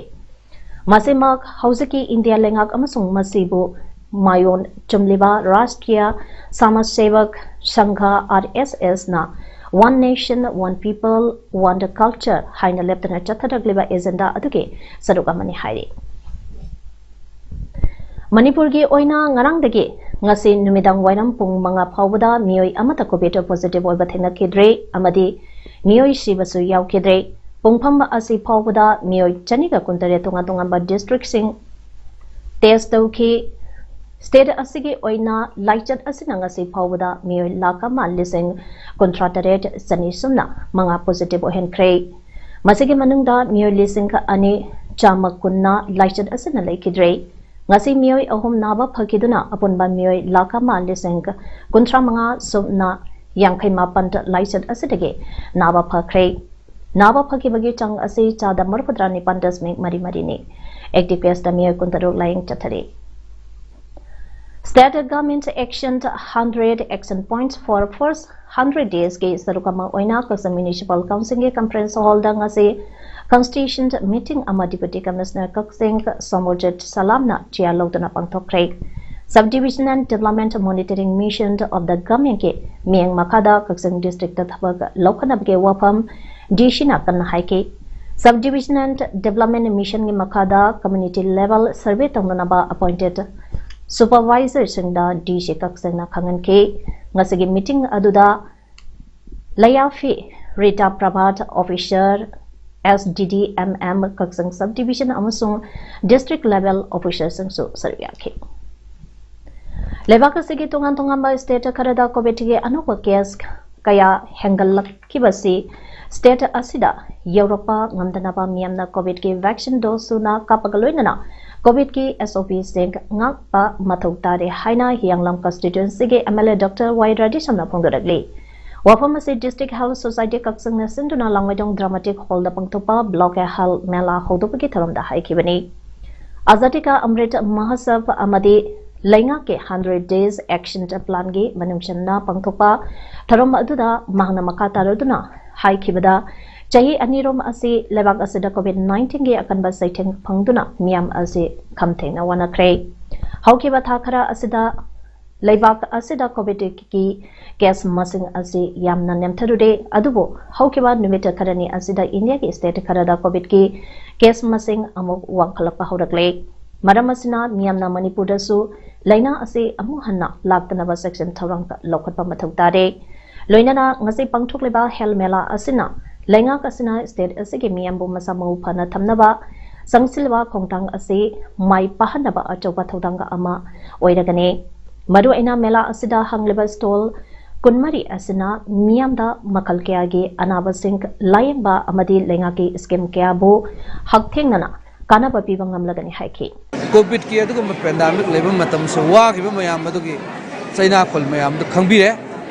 ꯃꯁꯤꯃꯛ ꯍꯧꯖꯤꯛꯀꯤ ꯏꯟꯗꯤꯌꯥ ꯂꯩꯉꯥꯛ ꯑꯃꯁꯨꯡ ꯃꯁꯤꯕꯨ ꯃꯥꯌꯣꯟ ꯆꯨꯝꯂꯤꯕ ꯔꯥꯁꯇ꯭ꯔꯤꯌꯥ ꯁꯃꯥꯖ ꯁꯦꯕꯛ ꯁꯪꯘ, RSS, ꯅ One Nation, One People, One Culture ꯍꯥꯏꯅ ꯂꯦꯞꯇꯅ ꯆꯠꯊꯔꯛꯂꯤꯕ ꯑꯦꯖꯦꯟꯗꯥ ꯑꯗꯨꯒꯤ ꯁꯔꯨꯛ ꯑꯃꯅꯤ ꯍꯥꯏꯔꯤ꯫ ꯃꯅꯤꯄꯨꯔꯒꯤ ꯑꯣꯏꯅ ꯉꯔꯥꯡꯗꯒꯤ ꯉꯁꯤ ꯅꯨꯃꯤꯗꯥꯡ ꯋꯥꯏꯔꯝ ꯄꯨꯡ ꯃꯉꯥ ꯐꯥꯎꯕꯗ ꯃꯤꯑꯣꯏ ꯑꯃꯠꯇ ꯀꯣꯚꯤꯗ ꯄꯣꯖꯤꯇꯤꯚ ꯑꯣꯏꯕ ꯊꯦꯡꯅꯈꯤꯗ꯭ꯔꯦ ꯑꯃꯗꯤ ꯃꯤꯑꯣꯏ ꯁꯤꯕꯁꯨ ꯌꯥꯎꯈꯤꯗ꯭ꯔꯦ꯫ ꯄꯨꯡꯐꯝ ꯑꯁꯤ ꯐꯥꯎꯕꯗ ꯃꯤꯑꯣꯏ ꯆꯅꯤꯒ ꯀꯨꯟꯇꯔꯦꯠ ꯇꯣꯉꯥꯟ ꯇꯣꯉꯥꯟꯕ ꯗꯤꯁꯇ꯭ꯔꯤꯛꯁꯤꯡ ꯇꯦꯁ ꯇꯧꯈꯤ꯫ ꯁ꯭ꯇꯦꯠ ꯑꯁꯤꯒꯤ ꯑꯣꯏꯅ ꯂꯥꯏꯆꯠ ꯑꯁꯤꯅ ꯉꯁꯤ ꯐꯥꯎꯕꯗ ꯃꯤꯑꯣꯏ ꯂꯥꯈ ꯑꯃ ꯂꯤꯁꯤꯡ ꯀꯨꯟꯊ꯭ꯔꯥ ꯇꯔꯦꯠ ꯆꯅꯤ ꯁꯨꯞꯅ ꯃꯉꯥ ꯄꯣꯖꯤꯇꯤꯚ ꯑꯣꯏꯍꯟꯈ꯭ꯔꯦ꯫ ꯃꯁꯤꯒꯤ ꯃꯅꯨꯡꯗ ꯃꯤꯑꯣꯏ ꯂꯤꯁꯤꯡ ꯑꯅꯤ ꯆꯥꯝꯃ ꯀꯨꯟꯅ ꯂꯥꯏꯆꯠ ꯑꯁꯤꯅ ꯂꯩꯈꯤꯗ꯭ꯔꯦ꯫ ꯉꯁꯤ ꯃꯤꯑꯣꯏ ꯑꯍꯨꯝ ꯅꯥꯕ ꯐꯈꯤꯗꯨꯅ ꯑꯄꯨꯟꯕ ꯃꯤꯑꯣꯏ ꯂꯥꯈ ꯑꯃ ꯂꯤꯁꯤꯡ ꯀꯨꯟꯊ꯭ꯔꯥ ꯃꯉꯥ ꯁꯨꯞꯅ ꯌꯥꯡꯈꯩ ꯃꯥꯄꯟ ꯂꯥꯏꯆꯠ ꯑꯁꯤꯗꯒꯤ ꯅꯥꯕ ꯐꯈ꯭ꯔꯦ꯫ ꯅꯥꯕ ꯐꯈꯤꯕꯒꯤ ꯆꯥꯡ ꯑꯁꯤ ꯆꯥꯗ ꯃꯔꯤꯐꯨꯇꯔꯥ ꯅꯤꯄꯥꯟ ꯗꯁꯃꯤꯛ ꯃꯔꯤ ꯃꯔꯤꯅꯤ꯫ ꯑꯦꯛꯇꯤꯚ ꯀꯦꯁꯇ ꯃꯤꯑꯣꯏ ꯀꯨꯟꯇꯔꯨꯛ ꯂꯥꯌꯦꯡ ꯆꯠꯊꯔꯤ꯫ State Government Action Hundred Action Points for First Hundred Days ꯀꯤ ꯁꯔꯨꯛ ꯑꯃ ꯑꯣꯏꯅ ꯀꯛꯆꯤꯡ ꯃ꯭ꯌꯨꯅꯤꯁꯤꯄꯥꯜ ꯀꯥꯎꯟꯁꯤꯜꯒꯤ ꯀꯟꯐꯔꯦꯟꯁ ꯍꯣꯜꯗ ꯉꯁꯤ ꯀꯟꯁꯇꯤꯇ꯭ꯌꯨꯁꯟ ꯃꯤꯇꯤꯡ ꯑꯃ ꯗꯤꯄ꯭ꯌꯨꯇꯤ ꯀꯃꯤꯁꯅꯔ ꯀꯛꯆꯤꯡ ꯁꯣꯃꯣꯔꯖꯤꯠ ꯁꯂꯥꯝꯅ ꯆꯤꯌꯥꯔ ꯂꯧꯗꯨꯅ ꯄꯥꯡꯊꯣꯛꯈ꯭ꯔꯦ꯫ Subdivision and Development Monitoring Mission of the Government ꯀꯤ ꯃꯤꯠꯌꯦꯡ ꯃꯈꯥꯗ ꯀꯛꯆꯤꯡ ꯗꯤꯁꯇ꯭ꯔꯤꯛꯇ ꯊꯕꯛ ꯂꯧꯈꯠꯅꯕꯒꯤ ꯋꯥꯐꯝ DC ꯅ ꯀꯟꯅ ꯍꯥꯏꯈꯤ꯫ Subdivision and Development Mission ꯒꯤ ꯃꯈꯥꯗ community level survey ꯇꯧꯅꯅꯕ appointed supervisor ꯁꯤꯡꯗ DC ꯀꯛꯆꯤꯡꯅ ꯈꯪꯍꯟꯈꯤ꯫ ꯉꯁꯤꯒꯤ ꯃꯤꯇꯤꯡ ꯑꯗꯨꯗ ꯂꯩꯌꯥꯐꯤ ꯔꯤꯇꯥ ꯄ꯭ꯔꯚꯥꯠ, officer, SDDMM ꯀꯛꯆꯤꯡ subdivision ꯑꯃꯁꯨꯡ district level officer ꯁꯤꯡꯁꯨ ꯁꯔꯨꯛ ꯌꯥꯈꯤ꯫ ꯂꯩꯕꯥꯛ ꯑꯁꯤꯒꯤ ꯇꯣꯉꯥꯟ ꯇꯣꯉꯥꯟꯕ ꯁ꯭ꯇꯦꯠ ꯈꯔꯗ ꯀꯣꯚꯤꯗꯀꯤ ꯑꯅꯧꯕ ꯀꯦꯁ ꯀꯌꯥ ꯍꯦꯟꯒꯠꯂꯛꯈꯤꯕꯁꯤ state ꯑꯁꯤꯗ ꯌꯧꯔꯛꯄ ꯉꯝꯗꯅꯕ ꯃꯤꯌꯥꯝꯅ COVIDꯀꯤ vaccine dose ꯁꯨꯅ ꯀꯥꯞꯄꯒ ꯂꯣꯏꯅꯅ COVIDꯀꯤ SOPꯁꯤꯡ ꯉꯥꯛꯄ ꯃꯊꯧ ꯇꯥꯔꯦ ꯍꯥꯏꯅ ꯍꯤꯌꯥꯡꯂꯝ constituencyꯒꯤ MLA Doctor Y Radheshyamꯅ ꯐꯣꯡꯗꯣꯔꯛꯂꯤ꯫ ꯋꯥꯐꯝ ꯑꯁꯤ District Health Society ꯀꯛꯆꯤꯡꯅ ꯁꯤꯟꯗꯨꯅ ꯂꯥꯡꯃꯩꯗꯣꯡ Dramatic Hallꯗ ꯄꯥꯡꯊꯣꯛꯄ Block Health Mela ꯍꯧꯗꯣꯛꯄꯒꯤ ꯊꯧꯔꯝꯗ ꯍꯥꯏꯈꯤꯕꯅꯤ꯫ Azadi Ka Amrit Mahotsav ꯑꯃꯗꯤ ꯂꯩꯉꯥꯛꯀꯤ hundred days action planꯒꯤ ꯃꯅꯨꯡ ꯆꯟꯅ ꯄꯥꯡꯊꯣꯛꯄ ꯊꯧꯔꯝ ꯑꯗꯨꯗ ꯃꯍꯥꯛꯅ ꯃꯈꯥ ꯇꯥꯔꯗꯨꯅ ꯍꯥꯏꯈꯤꯕꯗ, ꯆꯍꯤ ꯑꯅꯤꯔꯣꯝ ꯑꯁꯤ ꯂꯩꯕꯥꯛ ꯑꯁꯤꯗ COVID nineteenꯒꯤ ꯑꯀꯟꯕ ꯆꯩꯊꯦꯡ ꯐꯪꯗꯨꯅ ꯃꯤꯌꯥꯝ ꯑꯁꯤ ꯈꯝ ꯊꯦꯡꯅ ꯋꯥꯅꯈ꯭ꯔꯦ꯫ ꯍꯧꯈꯤꯕ ꯊꯥ ꯈꯔ ꯑꯁꯤꯗ ꯂꯩꯕꯥꯛ ꯑꯁꯤꯗ COVIDꯀꯤ case ꯃꯁꯤꯡ ꯑꯁꯤ ꯌꯥꯝꯅ ꯅꯦꯝꯊꯔꯨꯔꯦ, ꯑꯗꯨꯕꯨ ꯍꯧꯈꯤꯕ ꯅꯨꯃꯤꯠ ꯈꯔꯅꯤ ꯑꯁꯤꯗ ꯏꯟꯗꯤꯌꯥꯒꯤ state ꯈꯔꯗ COVIDꯀꯤ case ꯃꯁꯤꯡ ꯑꯃꯨꯛ ꯋꯥꯡꯈꯠꯂꯛꯄ ꯍꯧꯔꯛꯂꯦ꯫ ꯃꯔꯝ ꯑꯁꯤꯅ ꯃꯤꯌꯥꯝꯅ ꯃꯅꯤꯄꯨꯔꯗꯁꯨ ꯂꯥꯏꯅꯥ ꯑꯁꯤ ꯑꯃꯨꯛ ꯍꯟꯅ ꯂꯥꯛꯇꯅꯕ ꯆꯦꯛꯁꯤꯟ ꯊꯧꯔꯥꯡ ꯂꯧꯈꯠꯄ ꯃꯊꯧ ꯇꯥꯔꯦ꯫ ꯂꯣꯏꯅꯅ ꯉꯁꯤ ꯄꯥꯡꯊꯣꯛꯂꯤꯕ Health Mela ꯑꯁꯤꯅ ꯂꯩꯉꯥꯛ ꯑꯁꯤꯅ state ꯑꯁꯤꯒꯤ ꯃꯤꯌꯥꯝꯕꯨ ꯃꯁꯥ ꯃꯎ ꯐꯅ ꯊꯝꯅꯕ ꯆꯪꯁꯤꯜꯂꯤꯕ ꯈꯣꯡꯊꯥꯡ ꯑꯁꯤ ꯃꯥꯏ ꯄꯥꯛꯍꯟꯅꯕ ꯑꯆꯧꯕ ꯊꯧꯗꯥꯡ ꯑꯃ ꯑꯣꯏꯔꯒꯅꯤ꯫ ꯃꯔꯨꯑꯣꯏꯅ ꯃꯦꯂꯥ ꯑꯁꯤꯗ ꯍꯥꯡꯂꯤꯕ stall ꯀꯨꯟꯃꯔꯤ ꯑꯁꯤꯅ ꯃꯤꯌꯥꯝꯗ ꯃꯈꯜ ꯀꯌꯥꯒꯤ ꯑꯅꯥꯕꯁꯤꯡ ꯂꯥꯌꯦꯡꯕ ꯑꯃꯗꯤ ꯂꯩꯉꯥꯛꯀꯤ scheme ꯀꯌꯥꯕꯨ ꯍꯛꯊꯦꯡꯅꯅ ꯀꯥꯟꯅꯕ ꯄꯤꯕ ꯉꯝꯂꯒꯅꯤ ꯍꯥꯏꯈꯤ꯫ COVIDꯀꯤ ꯑꯗꯨꯒꯨꯝꯕ pandemic ꯂꯩꯕ ꯃꯇꯝꯁꯨ ꯋꯥꯈꯤꯕ ꯃꯌꯥꯝ ꯑꯗꯨꯒꯤ ꯆꯩꯅꯥꯈꯣꯜ ꯃꯌꯥꯝꯗꯨ ꯈꯪꯕꯤꯔꯦ꯫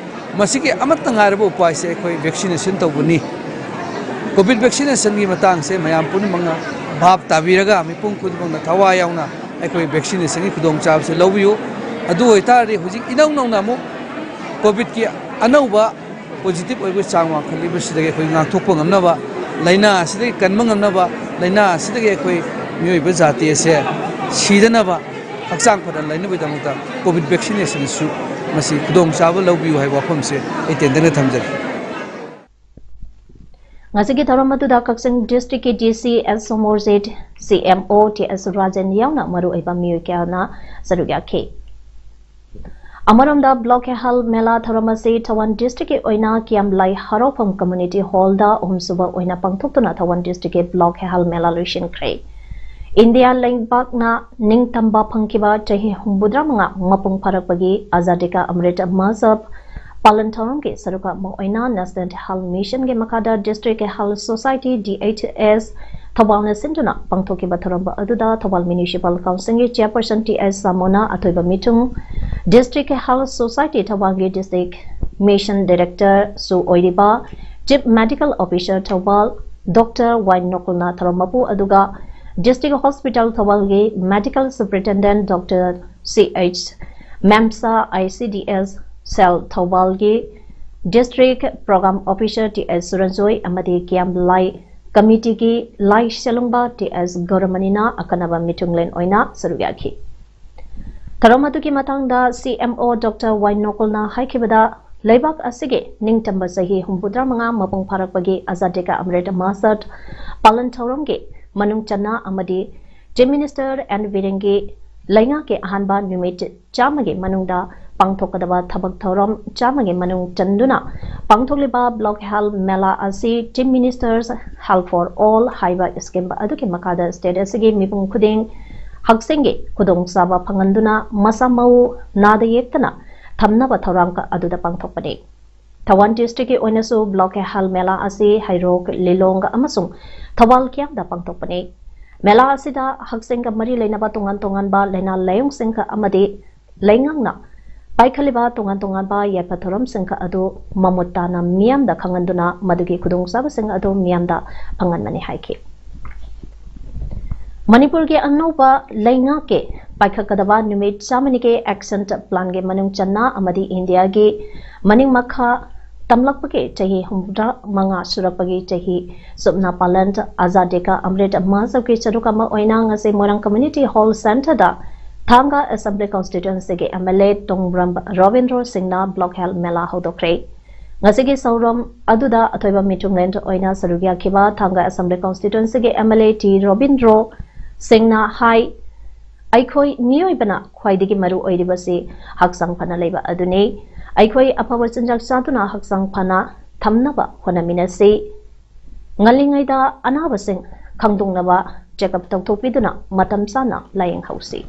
ꯃꯁꯤꯒꯤ ꯑꯃꯠꯇ ꯉꯥꯏꯔꯕ ꯎꯄꯥꯏꯁꯦ ꯑꯩꯈꯣꯏ vaccination ꯇꯧꯕꯅꯤ꯫ COVID vaccinationꯒꯤ ꯃꯇꯥꯡꯁꯦ ꯃꯌꯥꯝ ꯄꯨꯝꯅꯃꯛꯅ ꯚꯥꯞ ꯇꯥꯕꯤꯔꯒ ꯃꯤꯄꯨꯝ ꯈꯨꯗꯤꯡꯃꯛꯅ ꯊꯋꯥꯏ ꯌꯥꯎꯅ ꯑꯩꯈꯣꯏ vaccinationꯒꯤ ꯈꯨꯗꯣꯡꯆꯥꯕꯁꯦ ꯂꯧꯕꯤꯌꯨ꯫ ꯑꯗꯨ ꯑꯣꯏꯇꯥꯔꯗꯤ ꯍꯧꯖꯤꯛ ꯏꯅꯧ ꯅꯧꯅ ꯑꯃꯨꯛ COVIDꯀꯤ ꯑꯅꯧꯕ positive ꯑꯣꯏꯕ ꯆꯥꯡ ꯋꯥꯡꯈꯠꯂꯤꯕꯁꯤꯗꯒꯤ ꯑꯩꯈꯣꯏ ꯉꯥꯛꯊꯣꯛꯄ ꯉꯝꯅꯕ, ꯂꯥꯏꯅꯥ ꯑꯁꯤꯗꯒꯤ ꯀꯟꯕ ꯉꯝꯅꯕ, ꯂꯥꯏꯅꯥ ꯑꯁꯤꯗꯒꯤ ꯑꯩꯈꯣꯏ ꯃꯤꯑꯣꯏꯕ ꯖꯥꯇꯤ ꯑꯁꯦ ꯁꯤꯗꯅꯕ, ꯍꯛꯆꯥꯡ ꯐꯅ ꯂꯩꯅꯕꯒꯤꯗꯃꯛꯇ COVID vaccinationꯁꯨ ꯃꯁꯤ ꯈꯨꯗꯣꯡꯆꯥꯕ ꯂꯧꯕꯤꯌꯨ ꯍꯥꯏꯕ ꯋꯥꯐꯝꯁꯦ ꯑꯩ ꯇꯦꯟꯇꯛꯅ ꯊꯝꯖꯒꯦ꯫ ꯉꯁꯤꯒꯤ ꯊꯧꯔꯝ ꯑꯗꯨꯗ ꯀꯛꯆꯤꯡ districtꯀꯤ DC S Somorjit, CMO T S Rajan ꯌꯥꯎꯅ ꯃꯔꯨꯑꯣꯏꯕ ꯃꯤꯑꯣꯏ ꯀꯌꯥꯅ ꯁꯔꯨꯛ ꯌꯥꯈꯤ꯫ ꯑꯃꯔꯣꯝꯗ Block Health Mela ꯊꯧꯔꯝ ꯑꯁꯤ ꯊꯧꯕꯥꯜ districtꯀꯤ ꯑꯣꯏꯅ ꯀꯤꯌꯥꯝꯂꯥꯏ ꯍꯔꯥꯎꯐꯝ community hallꯗ ꯑꯍꯨꯝꯁꯨꯕ ꯑꯣꯏꯅ ꯄꯥꯡꯊꯣꯛꯇꯨꯅ ꯊꯧꯕꯥꯜ districtꯀꯤ Block Health Mela ꯂꯣꯏꯁꯤꯟꯈ꯭ꯔꯦ꯫ ꯏꯟꯗꯤꯌꯥ ꯂꯩꯕꯥꯛꯅ ꯅꯤꯡꯇꯝꯕ ꯐꯪꯈꯤꯕ ꯆꯍꯤ ꯍꯨꯝꯐꯨꯇꯔꯥꯃꯉꯥ ꯃꯄꯨꯡ ꯐꯥꯔꯛꯄꯒꯤ Azadi Ka Amrit Mahotsav ꯄꯥꯂꯟ ꯊꯧꯔꯝꯒꯤ ꯁꯔꯨꯛ ꯑꯃ ꯑꯣꯏꯅ National Health Mission ꯒꯤ ꯃꯈꯥꯗ District Health Society, D H S, ꯊꯧꯕꯥꯜꯅ ꯁꯤꯟꯗꯨꯅ ꯄꯥꯡꯊꯣꯛꯈꯤꯕ ꯊꯧꯔꯝ ꯑꯗꯨꯗ ꯊꯧꯕꯥꯜ Municipal Council ꯒꯤ Chairperson T S ꯁꯥꯃꯣꯅ ꯑꯊꯣꯏꯕ ꯃꯤꯊꯨꯡ, District Health Society ꯊꯧꯕꯥꯜꯒꯤ District Mission Director ꯁꯨ ꯑꯣꯏꯔꯤꯕ Chief Medical Officer Thoubal Doctor ꯋꯥꯏ ꯅꯣꯀꯨꯜꯅ ꯊꯧꯔꯝ ꯃꯄꯨ ꯑꯗꯨꯒ District Hospital ꯊꯧꯕꯥꯜꯒꯤ Medical Superintendent Doctor C H ꯃꯦꯝꯁꯥ, I C D S Cell ꯊꯧꯕꯥꯜꯒꯤ District Program Officer T S ꯁꯨꯔꯟꯖꯣꯏ ꯑꯃꯗꯤ ꯀꯤꯌꯥꯝ ꯂꯥꯏ ꯀꯃꯤꯇꯤꯒꯤ ꯂꯥꯏ ꯁꯦꯂꯨꯡꯕ T S ꯒꯧꯔꯃꯅꯤꯅ ꯑꯈꯟꯅꯕ ꯃꯤꯊꯨꯡꯂꯦꯟ ꯑꯣꯏꯅ ꯁꯔꯨꯛ ꯌꯥꯈꯤ꯫ ꯊꯧꯔꯝ ꯑꯗꯨꯒꯤ ꯃꯇꯥꯡꯗ C M O Doctor ꯋꯥꯏ ꯅꯣꯀꯨꯜꯅ ꯍꯥꯏꯈꯤꯕꯗ, ꯂꯩꯕꯥꯛ ꯑꯁꯤꯒꯤ ꯅꯤꯡꯇꯝꯕ ꯆꯍꯤ ꯍꯨꯝꯐꯨꯇꯔꯥ ꯃꯉꯥ ꯃꯄꯨꯡ ꯐꯥꯔꯛꯄꯒꯤ Azadi Ka Amrit Mahotsav ꯄꯥꯂꯟ ꯊꯧꯔꯝꯒꯤ ꯃꯅꯨꯡ ꯆꯟꯅ ꯑꯃꯗꯤ Chief Minister N ꯕꯤꯔꯦꯟꯒꯤ ꯂꯩꯉꯥꯛꯀꯤ ꯑꯍꯥꯟꯕ ꯅꯨꯃꯤꯠ ꯆꯥꯝꯃꯒꯤ ꯃꯅꯨꯡꯗ ꯄꯥꯡꯊꯣꯛꯀꯗꯕ ꯊꯕꯛ ꯊꯧꯔꯝ ꯆꯥꯝꯃꯒꯤ ꯃꯅꯨꯡ ꯆꯟꯗꯨꯅ ꯄꯥꯡꯊꯣꯛꯂꯤꯕ Block Health Mela ꯑꯁꯤ Chief Minister's Health for All ꯍꯥꯏꯕ scheme ꯑꯗꯨꯒꯤ ꯃꯈꯥꯗ state ꯑꯁꯤꯒꯤ ꯃꯤꯄꯨꯝ ꯈꯨꯗꯤꯡ ꯍꯛꯁꯦꯜꯒꯤ ꯈꯨꯗꯣꯡꯆꯥꯕ ꯐꯪꯍꯟꯗꯨꯅ ꯃꯁꯥ ꯃꯎ ꯅꯥꯗ ꯌꯦꯛꯇꯅ ꯊꯝꯅꯕ ꯊꯧꯔꯥꯡ ꯑꯗꯨꯗ ꯄꯥꯡꯊꯣꯛꯄꯅꯤ꯫ ꯊꯧꯕꯥꯜ district ꯀꯤ ꯑꯣꯏꯅꯁꯨ Block Health Mela ꯑꯁꯤ ꯍꯩꯔꯣꯛ, ꯂꯤꯂꯣꯡ ꯑꯃꯁꯨꯡ ꯊꯧꯕꯥꯜ ꯀꯤꯌꯥꯝꯗ ꯄꯥꯡꯊꯣꯛꯄꯅꯤ꯫ ꯃꯦꯂꯥ ꯑꯁꯤꯗ ꯍꯛꯁꯦꯜꯒ ꯃꯔꯤ ꯂꯩꯅꯕ ꯇꯣꯉꯥꯟ ꯇꯣꯉꯥꯟꯕ ꯂꯥꯏꯅꯥ ꯂꯥꯏꯑꯣꯡꯁꯤꯡꯒ ꯑꯃꯗꯤ ꯂꯩꯉꯥꯛꯅ ꯄꯥꯏꯈꯠꯂꯤꯕ ꯇꯣꯉꯥꯟ ꯇꯣꯉꯥꯟꯕ ꯌꯥꯏꯐ ꯊꯧꯔꯝꯁꯤꯡ ꯑꯗꯨ ꯃꯃꯨꯠ ꯇꯥꯅ ꯃꯤꯌꯥꯝꯗ ꯈꯪꯍꯟꯗꯨꯅ ꯃꯗꯨꯒꯤ ꯈꯨꯗꯣꯡꯆꯥꯕꯁꯤꯡ ꯑꯗꯨ ꯃꯤꯌꯥꯝꯗ ꯐꯪꯍꯟꯕꯅꯤ ꯍꯥꯏꯈꯤ꯫ ꯃꯅꯤꯄꯨꯔꯒꯤ ꯑꯅꯧꯕ ꯂꯩꯉꯥꯛꯀꯤ ꯄꯥꯏꯈꯠꯀꯗꯕ ꯅꯨꯃꯤꯠ ꯆꯥꯝꯃꯅꯤꯒꯤ action plan ꯒꯤ ꯃꯅꯨꯡ ꯆꯟꯅ ꯑꯃꯗꯤ ꯏꯟꯗꯤꯌꯥꯒꯤ ꯃꯅꯤꯡ ꯃꯈꯥ ꯇꯝꯂꯛꯄꯒꯤ ꯆꯍꯤ ꯍꯨꯝꯐꯨꯇꯔꯥ ꯃꯉꯥ ꯁꯨꯔꯛꯄꯒꯤ ꯆꯍꯤ ꯆꯨꯞꯅ ꯄꯥꯂꯟ Azadi Ka Amrit Mahotsav ꯀꯤ ꯁꯔꯨꯛ ꯑꯃ ꯑꯣꯏꯅ ꯉꯁꯤ ꯃꯣꯏꯔꯥꯡ Community Hall Centre ꯗ ꯊꯥꯡꯒ Assembly Constituency ꯒꯤ M L A ꯇꯣꯡꯕ꯭ꯔꯝ ꯔꯣꯕꯤꯟꯗ꯭ꯔꯣ ꯁꯤꯡꯅ Block Health Mela ꯍꯧꯗꯣꯛꯈ꯭ꯔꯦ꯫ ꯉꯁꯤꯒꯤ ꯊꯧꯔꯝ ꯑꯗꯨꯗ ꯑꯊꯣꯏꯕ ꯃꯤꯊꯨꯡꯂꯦꯟ ꯑꯣꯏꯅ ꯁꯔꯨꯛ ꯌꯥꯈꯤꯕ ꯊꯥꯡꯒ Assembly Constituency ꯒꯤ M L A T Robindro ꯁꯤꯡꯅ ꯍꯥꯏ, ꯑꯩꯈꯣꯏ ꯃꯤꯑꯣꯏꯕꯅ ꯈ꯭ꯋꯥꯏꯗꯒꯤ ꯃꯔꯨ ꯑꯣꯏꯔꯤꯕꯁꯤ ꯍꯛꯆꯥꯡ ꯐꯅ ꯂꯩꯕ ꯑꯗꯨꯅꯤ꯫ ꯑꯩꯈꯣꯏ ꯑꯐꯕ ꯆꯤꯟꯖꯥꯛ ꯆꯥꯗꯨꯅ ꯍꯛꯆꯥꯡ ꯐꯅ ꯊꯝꯅꯕ ꯍꯣꯠꯅꯃꯤꯟꯅꯁꯤ꯫ ꯉꯜꯂꯤꯉꯩꯗ ꯑꯅꯥꯕꯁꯤꯡ ꯈꯪꯗꯣꯛꯅꯕ check up ꯇꯧꯊꯣꯛꯄꯤꯗꯨꯅ ꯃꯇꯝ ꯆꯥꯅ ꯂꯥꯌꯦꯡꯍꯧꯁꯤ꯫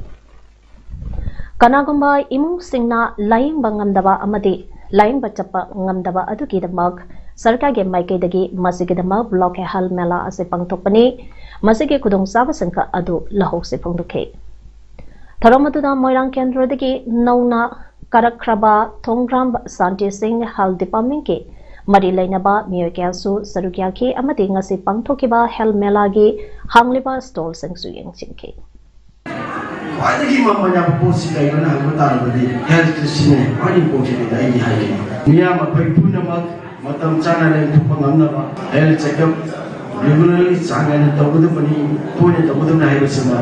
ꯀꯅꯥꯒꯨꯝꯕ ꯏꯃꯨꯡꯁꯤꯡꯅ ꯂꯥꯌꯦꯡꯕ ꯉꯝꯗꯕ ꯑꯃꯗꯤ ꯂꯥꯌꯦꯡꯕ ꯆꯠꯄ ꯉꯝꯗꯕ ꯑꯗꯨꯒꯤꯗꯃꯛ ꯁꯔꯀꯥꯔꯒꯤ ꯃꯥꯏꯀꯩꯗꯒꯤ ꯃꯁꯤꯒꯤꯗꯃꯛ block health ꯃꯦꯂꯥ ꯑꯁꯤ ꯄꯥꯡꯊꯣꯛꯄꯅꯤ꯫ ꯃꯁꯤꯒꯤ ꯈꯨꯗꯣꯡꯆꯥꯕꯁꯤꯡ ꯑꯗꯨ ꯂꯧꯍꯧꯁꯤ ꯐꯣꯡꯗꯣꯛꯈꯤ꯫ ꯊꯧꯔꯝ ꯑꯗꯨꯗ ꯃꯣꯏꯔꯥꯡ ꯀꯦꯟꯗ꯭ꯔꯗꯒꯤ ꯅꯧꯅ ꯀꯥꯔꯛꯈ꯭ꯔꯕ ꯊꯣꯡꯒ꯭ꯔꯥꯝ ꯁꯥꯟꯇꯤ ꯁꯤꯡ, health department ꯀꯤ ꯃꯔꯤ ꯂꯩꯅꯕ ꯃꯤꯑꯣꯏ ꯀꯌꯥꯁꯨ ꯁꯔꯨꯛ ꯌꯥꯈꯤ ꯑꯃꯗꯤ ꯉꯁꯤ ꯄꯥꯡꯊꯣꯛꯈꯤꯕ health ꯃꯦꯂꯥꯒꯤ ꯍꯥꯡꯂꯤꯕ stall ꯁꯤꯡꯁꯨ ꯌꯦꯡꯁꯤꯟꯈꯤ꯫ ꯈ꯭ꯋꯥꯏꯗꯒꯤ ꯃꯃꯜ ꯌꯥꯝꯕ ꯄꯣꯠꯁꯤ ꯀꯩꯅꯣꯅ ꯍꯪꯕ ꯇꯥꯔꯕꯗꯤ health ꯁꯤꯅꯦ ꯈ꯭ꯋꯥꯏꯗꯒꯤ important ꯗꯤ ꯑꯩꯒꯤ ꯍꯥꯏꯒꯦ꯫ ꯃꯤꯌꯥꯝ ꯑꯩꯈꯣꯏ ꯄꯨꯝꯅꯃꯛ ꯃꯇꯝ ꯆꯥꯅ ꯂꯦꯡꯊꯣꯛꯄ ꯉꯝꯅꯕ health checkup regularly ꯆꯥꯡ ꯅꯥꯏꯅ ꯇꯧꯒꯗꯕꯅꯤ, ꯇꯣꯏꯅ ꯇꯧꯒꯗꯕꯅꯤ ꯍꯥꯏꯕꯁꯤꯃ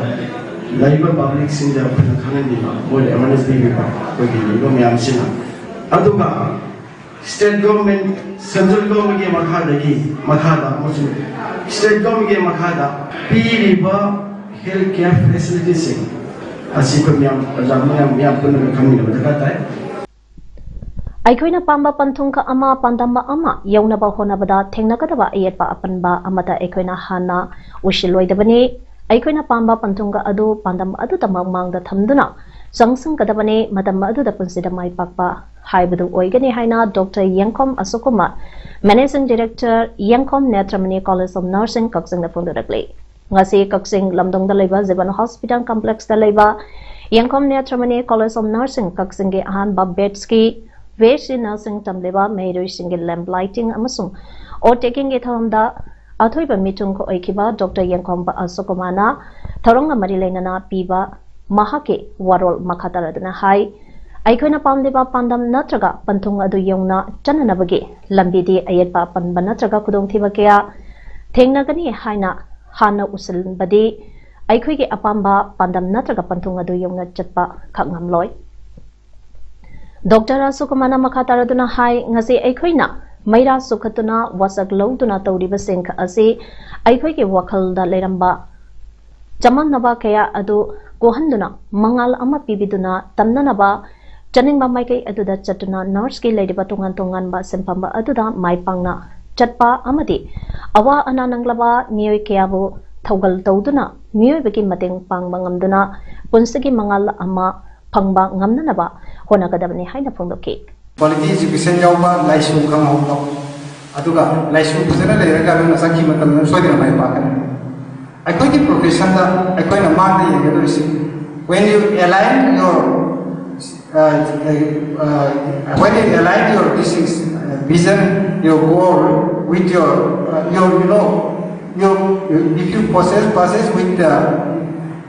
ꯂꯩꯔꯤꯕ public ꯁꯤꯡꯗ ꯑꯩꯈꯣꯏꯅ ꯈꯪꯍꯟꯕꯤꯕ, ꯃꯣꯏꯗ awareness ꯄꯤꯕꯤꯕ ꯑꯩꯈꯣꯏꯒꯤ ꯂꯩꯔꯤꯕ ꯃꯌꯥꯝꯁꯤꯅ꯫ ꯑꯗꯨꯒ state government, central government ꯀꯤ ꯃꯈꯥꯗꯒꯤ, ꯃꯈꯥꯗ ꯑꯃꯁꯨꯡ state government ꯀꯤ ꯃꯈꯥꯗ ꯄꯤꯔꯤꯕ health care facility ꯁꯤꯡ ꯑꯁꯤ ꯑꯩꯈꯣꯏ ꯃꯌꯥꯝ, ꯄ꯭ꯔꯖꯥ ꯃꯌꯥꯝ, ꯃꯤꯌꯥꯝ ꯄꯨꯝꯅꯃꯛ ꯈꯪꯃꯤꯟꯅꯕ ꯗꯔꯀꯥꯔ ꯇꯥꯏ꯫ ꯑꯩꯈꯣꯏꯅ ꯄꯥꯝꯕ ꯄꯟꯊꯨꯡꯈꯛ ꯑꯃ, ꯄꯥꯟꯗꯝ ꯑꯃ ꯌꯧꯅꯕ ꯍꯣꯠꯅꯕꯗ ꯊꯦꯡꯅꯒꯗꯕ ꯑꯌꯦꯠꯄ ꯑꯄꯟꯕ ꯑꯃꯠꯇ ꯑꯩꯈꯣꯏꯅ ꯍꯥꯟꯅ ꯎꯁꯤꯜꯂꯣꯏꯗꯕꯅꯤ꯫ ꯑꯩꯈꯣꯏꯅ ꯄꯥꯝꯕ ꯄꯟꯊꯨꯡꯈꯛ ꯑꯗꯨ ꯄꯥꯟꯗꯝ ꯑꯗꯨꯗꯃꯛ ꯃꯥꯡꯗ ꯊꯝꯗꯨꯅ ꯆꯪꯁꯤꯟꯒꯗꯕꯅꯤ꯫ ꯃꯇꯝ ꯑꯗꯨꯗ ꯄꯨꯟꯁꯤꯗ ꯃꯥꯏ ꯄꯥꯛꯄ ꯍꯥꯏꯕꯗꯨ ꯑꯣꯏꯒꯅꯤ ꯍꯥꯏꯅ Doctor ꯌꯦꯡꯈꯣꯝ ꯑꯁꯣꯛꯀꯨꯃꯥꯔ, Managing Director, ꯌꯦꯡꯈꯣꯝ ꯅꯦꯇ꯭ꯔꯃꯅꯤ College of Nursing, ꯀꯛꯆꯤꯡꯗ ꯐꯣꯡꯗꯣꯔꯛꯂꯤ꯫ ꯉꯁꯤ ꯀꯛꯆꯤꯡ ꯂꯝꯗꯣꯡꯗ ꯂꯩꯕ ꯖꯤꯕꯟ ꯍꯣꯁꯄꯤꯇꯥꯜ ꯀꯝꯄ꯭ꯂꯦꯛꯁꯇ ꯂꯩꯕ ꯌꯦꯡꯈꯣꯝ ꯅꯦꯇ꯭ꯔꯃꯅꯤ College of Nursing ꯀꯛꯆꯤꯡꯒꯤ ꯑꯍꯥꯟꯕ batch ꯀꯤ B S C nursing ꯇꯝꯂꯤꯕ ꯃꯍꯩꯔꯣꯏꯁꯤꯡꯒꯤ lamp lighting ꯑꯃꯁꯨꯡ oath taking ꯒꯤ ꯊꯧꯔꯝꯗ ꯑꯊꯣꯏꯕ ꯃꯤꯊꯨꯡ ꯑꯣꯏꯈꯤꯕ Doctor ꯌꯦꯡꯈꯣꯝꯕ ꯑꯁꯣꯛꯀꯨꯃꯥꯔꯅ ꯊꯧꯔꯝꯒ ꯃꯔꯤ ꯂꯩꯅꯅ ꯄꯤꯕ ꯃꯍꯥꯛꯀꯤ ꯋꯥꯔꯣꯜ ꯃꯈꯥ ꯇꯥꯔꯗꯨꯅ ꯍꯥꯏ, ꯑꯩꯈꯣꯏꯅ ꯄꯥꯝꯂꯤꯕ ꯄꯥꯟꯗꯝ ꯅꯠꯇ꯭ꯔꯒ ꯄꯟꯊꯨꯡ ꯑꯗꯨ ꯌꯧꯅ ꯆꯠꯅꯅꯕꯒꯤ ꯂꯝꯕꯤꯗꯤ ꯑꯌꯦꯠꯄ ꯑꯄꯟꯕ ꯅꯠꯇ꯭ꯔꯒ ꯈꯨꯗꯣꯡꯊꯤꯕ ꯀꯌꯥ ꯊꯦꯡꯅꯒꯅꯤ ꯍꯥꯏꯅ ꯍꯥꯟꯅ ꯎꯁꯤꯟꯕꯗꯤ ꯑꯩꯈꯣꯏꯒꯤ ꯑꯄꯥꯝꯕ ꯄꯥꯟꯗꯝ ꯅꯠꯇ꯭ꯔꯒ ꯄꯟꯊꯨꯡ ꯑꯗꯨ ꯌꯧꯅ ꯆꯠꯄ ꯈꯛ ꯉꯝꯂꯣꯏ꯫ Doctor ꯑꯁꯣꯛꯀꯨꯃꯥꯔꯅ ꯃꯈꯥ ꯇꯥꯔꯗꯨꯅ ꯍꯥꯏ, ꯉꯁꯤ ꯑꯩꯈꯣꯏꯅ ꯃꯩꯔꯥ ꯁꯨꯈꯠꯇꯨꯅ ꯋꯥꯁꯛ ꯂꯧꯗꯨꯅ ꯇꯧꯔꯤꯕꯁꯤꯡ ꯑꯁꯤ ꯑꯩꯈꯣꯏꯒꯤ ꯋꯥꯈꯜꯗ ꯂꯩꯔꯝꯕ ꯆꯃꯝꯅꯕ ꯀꯌꯥ ꯑꯗꯨ ꯀꯣꯛꯍꯟꯗꯨꯅ ꯃꯉꯥꯜ ꯑꯃ ꯄꯤꯕꯤꯗꯨꯅ ꯇꯝꯅꯅꯕ ꯆꯠꯅꯤꯡꯕ ꯃꯥꯏꯀꯩ ꯑꯗꯨꯗ ꯆꯠꯇꯨꯅ nurse ꯀꯤ ꯂꯩꯔꯤꯕ ꯇꯣꯉꯥꯟ ꯇꯣꯉꯥꯟꯕ ꯁꯤꯟꯐꯝ ꯑꯗꯨꯗ ꯃꯥꯏ ꯄꯥꯛꯅ ꯆꯠꯄ ꯑꯃꯗꯤ ꯑꯋꯥ ꯑꯅꯥ ꯅꯪꯂꯕ ꯃꯤꯑꯣꯏ ꯀꯌꯥꯕꯨ ꯊꯧꯒꯜ ꯇꯧꯗꯨꯅ ꯃꯤꯑꯣꯏꯕꯒꯤ ꯃꯇꯦꯡ ꯄꯥꯡꯕ ꯉꯝꯗꯨꯅ ꯄꯨꯟꯁꯤꯒꯤ ꯃꯉꯥꯜ ꯑꯃ ꯐꯪꯕ ꯉꯝꯅꯅꯕ ꯍꯣꯠꯅꯒꯗꯕꯅꯤ ꯍꯥꯏꯅ ꯐꯣꯡꯗꯣꯛꯈꯤ꯫ Quality education ꯌꯥꯎꯕ, ꯂꯥꯏꯁꯨ ꯈꯪꯍꯧꯕ, ꯑꯗꯨꯒ ꯂꯥꯏꯁꯨ ꯐꯖꯅ ꯂꯩꯔꯒ ꯅꯪꯅ ꯆꯠꯈꯤꯕ ꯃꯇꯝꯗ ꯁꯣꯏꯗꯅ ꯃꯥꯏ ꯄꯥꯛꯀꯅꯤ꯫ ꯑꯩꯈꯣꯏꯒꯤ profession ꯗ ꯑꯩꯈꯣꯏꯅ ꯃꯥꯡꯗ ꯌꯦꯡꯒꯗꯧꯔꯤꯁꯤ, when you align your uh, uh, when you align your, this is, uh, vision, your goal with your, uh, your, you know, your, if you possess, possess with the,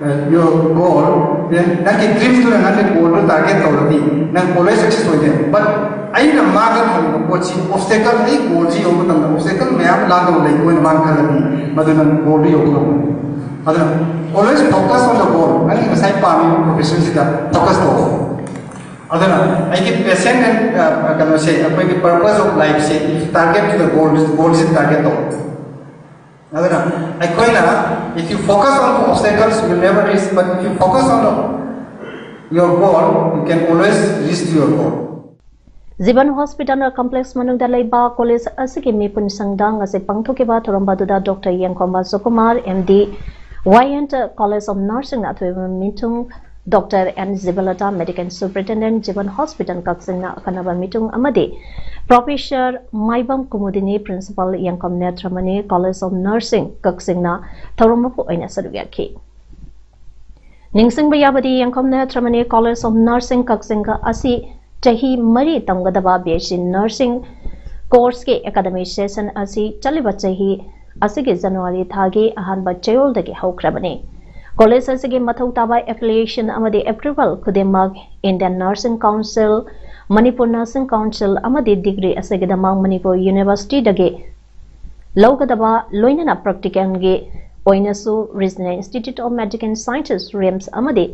uh, your goal, then ꯅꯪꯒꯤ dream ꯗꯨꯅ ꯅꯪꯒꯤ goal ꯗꯨ target ꯇꯧꯔꯗꯤ ꯅꯪ always success ꯑꯣꯏꯗꯦ꯫ But ꯑꯩꯅ ꯃꯥꯡꯗ ꯊꯝꯃꯤꯕ ꯄꯣꯠꯁꯤ, obstacle, ꯑꯩ goal ꯁꯤ ꯌꯧꯕ ꯃꯇꯝꯗ obstacle ꯃꯌꯥꯝ ꯂꯥꯟꯗꯧ ꯂꯩ ꯑꯣꯏꯅ ꯃꯥꯡ ꯈꯜꯂꯗꯤ ꯃꯗꯨ ꯅꯪ goal ꯗꯨ ꯌꯧꯕ ꯉꯝꯃꯣꯏ꯫ ꯑꯗꯨꯅ always focus on the goal. ꯅꯪ ꯉꯁꯥꯏ ꯄꯥꯝꯃꯤꯕ profession ꯁꯤꯗ focus ꯇꯧ꯫ ꯑꯗꯨꯅ ꯑꯩꯒꯤ passion and, uh, ꯀꯩꯅꯣꯁꯦ, ꯑꯩꯈꯣꯏꯒꯤ purpose of life say, target to the goal, goal ꯁꯤ target ꯇꯧ꯫ ꯑꯗꯨꯅ ꯑꯩꯈꯣꯏꯅ, if you focus on obstacles, you will never reach, but if you focus on your goal, you can always reach to your goal. Jivan hospital complex ꯃꯅꯨꯡꯗ ꯂꯩꯕ college ꯑꯁꯤꯒꯤ ꯃꯤꯄꯨꯝꯁꯤꯡꯗ ꯉꯁꯤ ꯄꯥꯡꯊꯣꯛꯈꯤꯕ ꯊꯧꯔꯝ ꯑꯗꯨꯗ doctor Yengkhom Sukumar, M D, Y N college of ꯅꯔꯁꯤꯡꯅ ꯑꯊꯣꯏꯕ ꯃꯤꯊꯨꯡ, doctor N Jibalata, medical superintendent, Jivan hospital ꯀꯛꯆꯤꯡꯅ ꯑꯈꯟꯅꯕ ꯃꯤꯊꯨꯡ ꯑꯃꯗꯤ ꯄ꯭ꯔꯣꯐꯦꯁꯔ ꯃꯥꯏꯕꯝ ꯀꯨꯃꯨꯗꯤꯅꯤ, ꯄ꯭ꯔꯤꯟꯁꯤꯄꯥꯜ ꯌꯦꯡꯈꯣꯝ ꯅꯦꯇ꯭ꯔꯃꯅꯤ, ꯀꯣꯂꯦꯖ ꯑꯣꯐ ꯅꯔꯁꯤꯡ ꯀꯛꯆꯤꯡꯅ ꯊꯧꯔꯝ ꯃꯄꯨ ꯑꯣꯏꯅ ꯁꯔꯨꯛ ꯌꯥꯈꯤ꯫ ꯅꯤꯡꯁꯤꯡꯕ ꯌꯥꯕꯗꯤ, ꯌꯦꯡꯈꯣꯝ ꯅꯦꯇ꯭ꯔꯃꯅꯤ ꯀꯣꯂꯦꯖ ꯑꯣꯐ ꯅꯔꯁꯤꯡ ꯀꯛꯆꯤꯡ ꯑꯁꯤ ꯆꯍꯤ ꯃꯔꯤ ꯇꯝꯒꯗꯕ ꯕꯤ ꯑꯦꯁ ꯁꯤ ꯅꯔꯁꯤꯡ ꯀꯣꯔꯁꯀꯤ ꯑꯦꯀꯥꯗꯃꯤꯛ ꯁꯦꯁꯟ ꯑꯁꯤ ꯆꯠꯂꯤꯕ ꯆꯍꯤ ꯑꯁꯤꯒꯤ ꯖꯅꯋꯥꯔꯤ ꯊꯥꯒꯤ ꯑꯍꯥꯟꯕ ꯆꯌꯣꯜꯗꯒꯤ ꯍꯧꯈ꯭ꯔꯕꯅꯤ꯫ ꯀꯣꯂꯦꯖ ꯑꯁꯤꯒꯤ ꯃꯊꯧ ꯇꯥꯕ ꯑꯦꯐꯤꯂꯤꯌꯦꯁꯟ ꯑꯃꯗꯤ ꯑꯦꯄ꯭ꯔꯨꯚꯜ ꯈꯨꯗꯤꯡꯃꯛ Indian nursing council, Manipur nursing council ꯑꯃꯗꯤ ꯗꯤꯒ꯭ꯔꯤ ꯑꯁꯤꯒꯤꯗꯃꯛ ꯃꯅꯤꯄꯨꯔ ꯌꯨꯅꯤꯚꯔꯁꯤꯇꯤꯗꯒꯤ ꯂꯧꯒꯗꯕ, ꯂꯣꯏꯅꯅ ꯄ꯭ꯔꯦꯛꯇꯤꯀꯦꯜꯒꯤ ꯑꯣꯏꯅꯁꯨ regional institute of medical sciences, RIMS, ꯑꯃꯗꯤ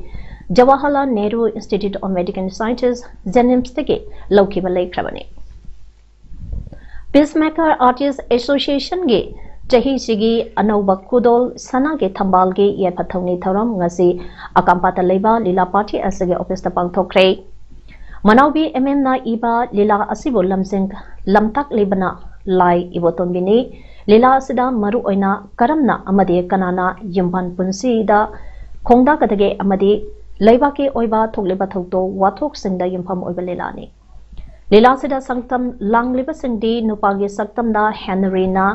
Jawaharlal Nehru institute of medical sciences, ꯖꯦꯅꯤꯝꯁꯇꯒꯤ ꯂꯧꯈꯤꯕ ꯂꯩꯈ꯭ꯔꯕꯅꯤ꯫ ꯄꯤꯁꯃꯦꯀꯔ ꯑꯥꯔꯇꯤꯁ ꯑꯦꯁꯣꯁꯤꯌꯦꯁꯟꯒꯤ ꯆꯍꯤꯁꯤꯒꯤ ꯑꯅꯧꯕ ꯈꯨꯗꯣꯜ ꯁꯅꯥꯒꯤ ꯊꯝꯕꯥꯜꯒꯤ ꯌꯥꯏꯐ ꯊꯧꯅꯤ ꯊꯧꯔꯝ ꯉꯁꯤ ꯑꯀꯥꯝꯄꯥꯠꯇ ꯂꯩꯕ ꯂꯤꯂꯥ ꯄꯥꯔꯇꯤ ꯑꯁꯤꯒꯤ ꯑꯣꯐꯤꯁꯇ ꯄꯥꯡꯊꯣꯛꯈ꯭ꯔꯦ꯫ ꯃꯅꯥꯎꯕꯤ ꯑꯦꯝ ꯑꯦꯝꯅ ꯏꯕ ꯂꯤꯂꯥ ꯑꯁꯤꯕꯨ ꯂꯝꯖꯤꯡ ꯂꯝꯇꯥꯛꯂꯤꯕꯅ ꯂꯥꯏ ꯏꯕꯣꯇꯣꯝꯕꯤꯅꯤ꯫ ꯂꯤꯂꯥ ꯑꯁꯤꯗ ꯃꯔꯨꯑꯣꯏꯅ ꯀꯔꯝꯅ ꯑꯃꯗꯤ ꯀꯅꯥꯅ ꯌꯨꯝꯕꯥꯟ ꯄꯨꯟꯁꯤꯗ ꯈꯣꯡꯗꯥꯒꯗꯒꯦ ꯑꯃꯗꯤ ꯂꯩꯕꯥꯛꯀꯤ ꯑꯣꯏꯕ ꯊꯣꯛꯂꯤꯕ ꯊꯧꯗꯣꯛ ꯋꯥꯊꯣꯛꯁꯤꯡꯗ ꯌꯨꯝꯐꯝ ꯑꯣꯏꯕ ꯂꯤꯂꯥꯅꯤ꯫ ꯂꯤꯂꯥꯁꯤꯗ ꯁꯛꯇꯝ ꯂꯥꯡꯂꯤꯕꯁꯤꯡꯗꯤ ꯅꯨꯄꯥꯒꯤ ꯁꯛꯇꯝꯗ ꯍꯦꯅꯔꯤꯅ,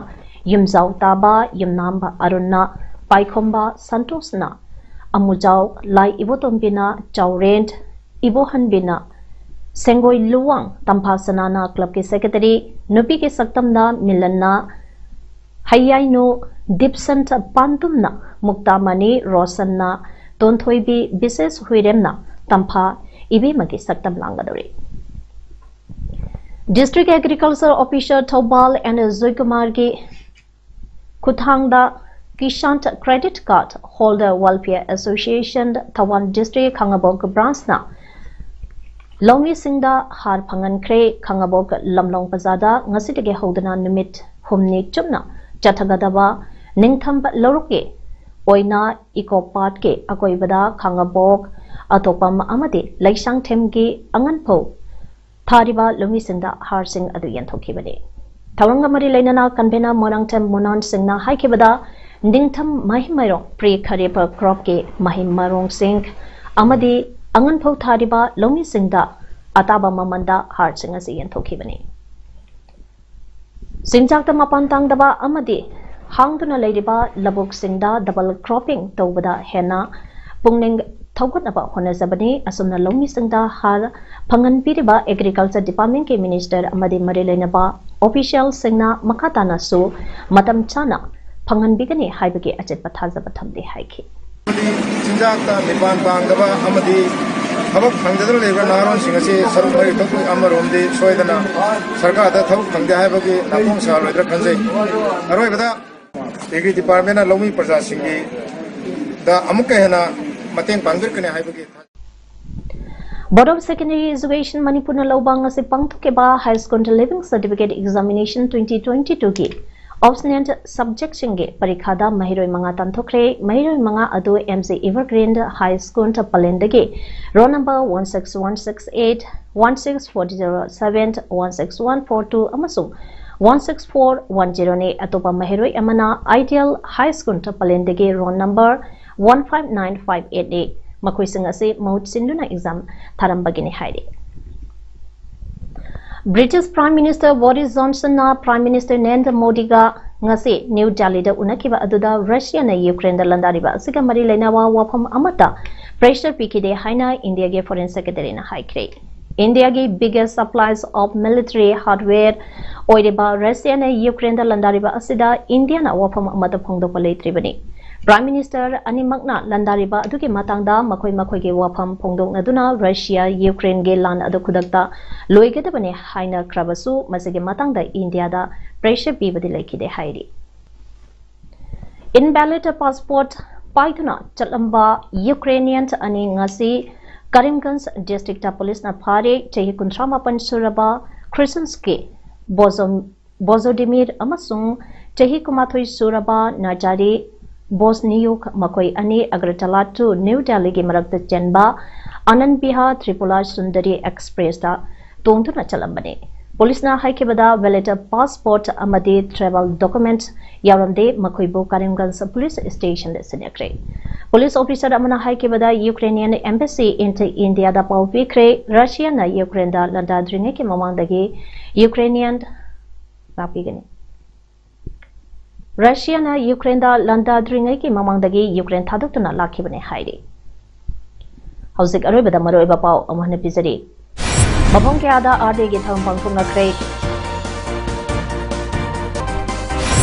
ꯌꯨꯝꯖꯥꯎ ꯇꯥꯕ ꯌꯨꯝꯅꯥꯝꯕ ꯑꯔꯨꯟꯅ, ꯄꯥꯏꯈꯣꯝꯕ ꯁꯟꯇꯣꯁꯅ, ꯑꯃꯨꯖꯥꯎ ꯂꯥꯏ ꯏꯕꯣꯇꯣꯝꯕꯤꯅ, ꯆꯥꯎꯔꯦꯟ ꯏꯕꯣꯍꯟꯕꯤꯅ, ꯁꯦꯡꯒꯣꯏ ꯂꯨꯋꯥꯡ ꯇꯝꯐꯥ ꯁꯅꯥꯅ ꯀ꯭ꯂꯕꯀꯤ ꯁꯦꯀ꯭ꯔꯦꯇꯔꯤ, ꯅꯨꯄꯤꯒꯤ ꯁꯛꯇꯝꯗ ꯃꯤꯂꯟꯅ, ꯍꯩꯌꯥꯏꯅꯨ ꯗꯤꯞꯁꯟ ꯄꯥꯟꯗꯨꯝꯅ, ꯃꯨꯛꯇꯥꯃꯅꯤ ꯔꯣꯁꯟꯅ, ꯇꯣꯟꯊꯣꯏꯕꯤ ꯕꯤꯁꯦꯁ ꯍꯨꯏꯔꯦꯝꯅ ꯇꯝꯐꯥ ꯏꯕꯦꯝꯃꯒꯤ ꯁꯛꯇꯝ ꯂꯥꯡꯒꯗꯧꯔꯤ꯫ District Agriculture Officer Thoubal N ꯖꯣꯏꯀꯨꯃꯥꯔꯒꯤ ꯈꯨꯠꯊꯥꯡꯗ Kishan Credit Card Holder Welfare Association Thoubal District ꯈꯥꯉꯕꯣꯛ Branchꯅ ꯂꯧꯃꯤꯁꯤꯡꯗ ꯍꯥꯔ ꯐꯪꯍꯟꯈ꯭ꯔꯦ꯫ ꯈꯥꯉꯕꯣꯛ ꯂꯝꯂꯣꯡ ꯕꯖꯥꯔꯗ ꯉꯁꯤꯗꯒꯤ ꯍꯧꯗꯨꯅ ꯅꯨꯃꯤꯠ ꯍꯨꯝꯅꯤ ꯆꯨꯞꯅ ꯆꯠꯊꯒꯗꯕ ꯅꯤꯡꯊꯝꯕ ꯂꯧꯔꯨꯛꯀꯤ ꯑꯣꯏꯅ ꯏꯀꯣ ꯄꯥꯔꯛꯀꯤ ꯑꯀꯣꯏꯕꯗ ꯈꯥꯉꯕꯣꯛ, ꯑꯇꯣꯞꯄꯝ ꯑꯃꯗꯤ ꯂꯩꯁꯥꯡꯊꯦꯝꯒꯤ ꯑꯉꯟꯐꯧ ꯊꯥꯔꯤꯕ ꯂꯧꯃꯤꯁꯤꯡꯗ ꯍꯥꯔꯁꯤꯡ ꯑꯗꯨ ꯌꯦꯟꯊꯣꯛꯈꯤꯕꯅꯤ꯫ ꯊꯧꯔꯝꯒ ꯃꯔꯤ ꯂꯩꯅꯅ convener ꯃꯣꯏꯔꯥꯡꯊꯦꯝ ꯃꯨꯅꯥꯟ ꯁꯤꯡꯅ ꯍꯥꯏꯈꯤꯕꯗ, ꯅꯤꯡꯊꯝ ꯃꯍꯩ ꯃꯔꯣꯡ pre kharif cropꯀꯤ ꯃꯍꯩ ꯃꯔꯣꯡꯁꯤꯡ ꯑꯃꯗꯤ ꯑꯉꯟꯐꯧ ꯊꯥꯔꯤꯕ ꯂꯧꯃꯤꯁꯤꯡꯗ ꯑꯇꯥꯕ ꯃꯃꯜꯗ ꯍꯥꯔꯁꯤꯡ ꯑꯁꯤ ꯌꯦꯟꯊꯣꯛꯈꯤꯕꯅꯤ꯫ ꯆꯤꯟꯖꯥꯛꯇ ꯃꯄꯥꯟ ꯇꯥꯡꯗꯕ ꯑꯃꯗꯤ ꯍꯥꯡꯗꯨꯅ ꯂꯩꯔꯤꯕ ꯂꯧꯕꯨꯛꯁꯤꯡꯗ double cropping ꯇꯧꯕꯗ ꯍꯦꯟꯅ ꯄꯨꯛꯅꯤꯡ ꯊꯧꯒꯠꯅꯕ ꯍꯣꯠꯅꯖꯕꯅꯤ꯫ ꯑꯁꯨꯝꯅ ꯂꯧꯃꯤꯁꯤꯡꯗ ꯍꯥꯔ ꯐꯪꯍꯟꯕꯤꯔꯤꯕ Agriculture Departmentꯀꯤ Minister ꯑꯃꯗꯤ ꯃꯔꯤ ꯂꯩꯅꯕ officialꯁꯤꯡꯅ ꯃꯈꯥ ꯇꯥꯅꯁꯨ ꯃꯇꯝ ꯆꯥꯅ ꯐꯪꯍꯟꯕꯤꯒꯅꯤ ꯍꯥꯏꯕꯒꯤ ꯑꯆꯦꯠꯄ ꯊꯥꯖꯕ ꯊꯝꯂꯤ ꯍꯥꯏꯈꯤ꯫ ꯆꯤꯟꯖꯥꯛꯇ ꯃꯤꯄꯥꯟ ꯄꯥꯡꯗꯕ ꯑꯃꯗꯤ ꯊꯕꯛ ꯐꯪꯗꯗꯨꯅ ꯂꯩꯕ ꯅꯍꯥꯔꯣꯟꯁꯤꯡ ꯑꯁꯤ ꯁꯔꯨꯛ ꯃꯔꯤ ꯊꯣꯛꯄꯒꯤ ꯑꯃꯔꯣꯝꯗꯤ ꯁꯣꯏꯗꯅ ꯁꯔꯀꯥꯔꯗ ꯊꯕꯛ ꯐꯪꯗꯦ ꯍꯥꯏꯕꯒꯤ ꯅꯥꯄꯣꯡ ꯁꯥꯔꯣꯏꯗ꯭ꯔꯥ ꯈꯟꯖꯩ꯫ ꯑꯔꯣꯏꯕꯗ Agri Departmentꯅ ꯂꯧꯃꯤ ꯄ꯭ꯔꯖꯥꯁꯤꯡꯒꯤꯗ ꯑꯃꯨꯛꯀ ꯍꯦꯟꯅ ꯃꯇꯦꯡ ꯄꯥꯡꯕꯤꯔꯛꯀꯅꯤ ꯍꯥꯏꯕꯒꯤ Board of Secondary Education ꯃꯅꯤꯄꯨꯔꯅ ꯂꯧꯕ ꯉꯁꯤ ꯄꯥꯡꯊꯣꯛꯈꯤꯕ High School Leaving Certificate Examination twenty twenty twoꯒꯤ optional subjectꯁꯤꯡꯒꯤ ꯄꯔꯤꯈꯥꯗ ꯃꯍꯩꯔꯣꯏ ꯃꯉꯥ ꯇꯥꯟꯊꯣꯛꯈ꯭ꯔꯦ꯫ ꯃꯍꯩꯔꯣꯏ ꯃꯉꯥ ꯑꯗꯨ M G Evergreen High School ꯄꯂꯦꯟꯗꯒꯤ roll number one six one six eight, one six four zero seven, one six one four two ꯑꯃꯁꯨꯡ one six four one zeroꯅꯤ꯫ ꯑꯇꯣꯞꯄ ꯃꯍꯩꯔꯣꯏ ꯑꯃꯅ Ideal High School ꯄꯂꯦꯟꯗꯒꯤ roll number one five nine five eightꯅꯤ꯫ ꯃꯈꯣꯏꯁꯤꯡ ꯑꯁꯤ ꯃꯍꯨꯠ ꯁꯤꯟꯗꯨꯅ exam ꯊꯥꯔꯝꯕꯒꯤꯅꯤ ꯍꯥꯏꯔꯤ꯫ British Prime Minister Boris Johnsonna Prime Minister Narendra Modiꯒ ꯉꯁꯤ New Delhiꯗ ꯎꯅꯈꯤꯕ ꯑꯗꯨꯗ Russiaꯅ Ukraineꯗ ꯂꯥꯟꯗꯥꯔꯤꯕ ꯑꯁꯤꯒ ꯃꯔꯤ ꯂꯩꯅꯕ ꯋꯥꯐꯝ ꯑꯃꯠꯇ pressure ꯄꯤꯈꯤꯗꯦ ꯍꯥꯏꯅ Indiaꯒꯤ Foreign Secretaryꯅ ꯍꯥꯏꯈ꯭ꯔꯦ꯫ Indiaꯒꯤ biggest suppliers of military hardware ꯑꯣꯏꯔꯤꯕ Russiaꯅ Ukraineꯗ ꯂꯥꯟꯗꯥꯔꯤꯕ ꯑꯁꯤꯗ Indiaꯅ ꯋꯥꯐꯝ ꯑꯃꯠꯇ ꯐꯣꯡꯗꯣꯛꯄ ꯂꯩꯇ꯭ꯔꯤꯕꯅꯤ꯫ Prime Minister ꯑꯅꯤꯃꯛꯅ ꯂꯥꯟꯗꯥꯔꯤꯕ ꯑꯗꯨꯒꯤ ꯃꯇꯥꯡꯗ ꯃꯈꯣꯏ ꯃꯈꯣꯏꯒꯤ ꯋꯥꯐꯝ ꯐꯣꯡꯗꯣꯛꯅꯗꯨꯅ Russia Ukraineꯒꯤ ꯂꯥꯟ ꯑꯗꯨ ꯈꯨꯗꯛꯇ ꯂꯣꯏꯒꯗꯕꯅꯤ ꯍꯥꯏꯅꯈ꯭ꯔꯕꯁꯨ ꯃꯁꯤꯒꯤ ꯃꯇꯥꯡꯗ Indiaꯗ pressure ꯄꯤꯕꯗꯤ ꯂꯩꯈꯤꯗꯦ ꯍꯥꯏꯔꯤ꯫ Invalid passport ꯄꯥꯏꯗꯨꯅ ꯆꯠꯂꯝꯕ Ukrainian ꯑꯅꯤ ꯉꯁꯤ ꯀꯔꯤꯝꯒꯟꯖ districtꯇ policeꯅ ꯐꯥꯔꯦ꯫ ꯆꯍꯤ ꯀꯨꯟꯊ꯭ꯔꯥ ꯃꯥꯄꯟ ꯁꯨꯔꯕ Khristianskiy ꯕꯣꯖꯣꯗꯤꯃꯤꯔ ꯑꯃꯁꯨꯡ ꯆꯍꯤ ꯀꯨꯟꯃꯥꯊꯣꯏ ꯁꯨꯔꯕ ꯅꯥꯖꯥꯔꯤ ꯕꯣꯁꯅꯤꯌꯨꯛ, ꯃꯈꯣꯏ ꯑꯅꯤ Agartala to New Delhiꯒꯤ ꯃꯔꯛꯇ ꯆꯦꯟꯕ Anand Vihar Tripura Sundari Expressꯇ ꯇꯣꯡꯗꯨꯅ ꯆꯠꯂꯝꯕꯅꯤ꯫ Policeꯅ ꯍꯥꯏꯈꯤꯕꯗ valid passport ꯑꯃꯗꯤ travel document ꯌꯥꯎꯔꯝꯗꯦ꯫ ꯃꯈꯣꯏꯕꯨ ꯀꯔꯤꯝꯒꯟꯖ police stationꯗ ꯁꯤꯟꯅꯈ꯭ꯔꯦ꯫ Police officer ꯑꯃꯅ ꯍꯥꯏꯈꯤꯕꯗ Ukrainian embassy in Indiaꯗ ꯄꯥꯎ ꯄꯤꯈ꯭ꯔꯦ꯫ Russiaꯅ Ukraineꯗ ꯂꯥꯟꯗꯥꯗ꯭ꯔꯤꯉꯩꯒꯤ ꯃꯃꯥꯡꯗꯒꯤ Ukrainian ꯉꯥꯛꯄꯤꯒꯅꯤ꯫ Russiaꯅ Ukraineꯗ ꯂꯥꯟꯗꯥꯗ꯭ꯔꯤꯉꯩꯒꯤ ꯃꯃꯥꯡꯗꯒꯤ Ukraine ꯊꯥꯗꯣꯛꯇꯨꯅ ꯂꯥꯛꯈꯤꯕꯅꯤ ꯍꯥꯏꯔꯤ꯫ ꯍꯧꯖꯤꯛ ꯑꯔꯣꯏꯕꯗ ꯃꯔꯨꯑꯣꯏꯕ ꯄꯥꯎ ꯑꯃꯨꯛ ꯍꯟꯅ ꯄꯤꯖꯔꯤ꯫ ꯃꯐꯝ ꯀꯌꯥꯗ RDAꯒꯤ ꯊꯧꯔꯝ ꯄꯥꯡꯊꯣꯛꯅꯈ꯭ꯔꯦ꯫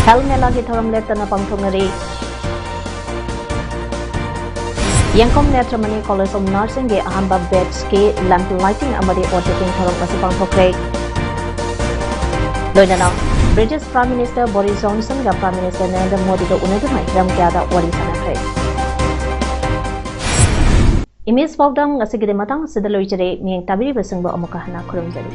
Health Melaꯒꯤ ꯊꯧꯔꯝ ꯂꯦꯞꯇꯅ ꯄꯥꯡꯊꯣꯛꯅꯔꯤ꯫ ꯌꯦꯡꯈꯣꯝ Netramani College of Nursingꯒꯤ ꯑꯍꯥꯟꯕ batchꯀꯤ lamp lighting ꯑꯃꯗꯤ oath taking ꯊꯧꯔꯝ ꯑꯁꯤ ꯄꯥꯡꯊꯣꯛꯈ꯭ꯔꯦ꯫ ꯂꯣꯏꯅꯅ British Prime Minister Boris Johnsonꯒ Prime Minister Narendra Modiꯒ ꯎꯅꯗꯨꯅ ꯍꯤꯔꯝ ꯀꯌꯥꯗ ꯋꯥꯔꯤ ꯁꯥꯟꯅꯈ꯭ꯔꯦ꯫ Image ꯄꯥꯎꯗꯝ ꯉꯁꯤꯒꯤꯗꯤ ꯃꯇꯥꯡ ꯑꯁꯤꯗ ꯂꯣꯏꯖꯔꯦ꯫ ꯃꯤꯠꯌꯦꯡ ꯇꯥꯕꯤꯔꯤꯕꯁꯤꯡꯕꯨ ꯑꯃꯨꯛꯀ ꯍꯟꯅ ꯈꯨꯔꯨꯝꯖꯔꯤ꯫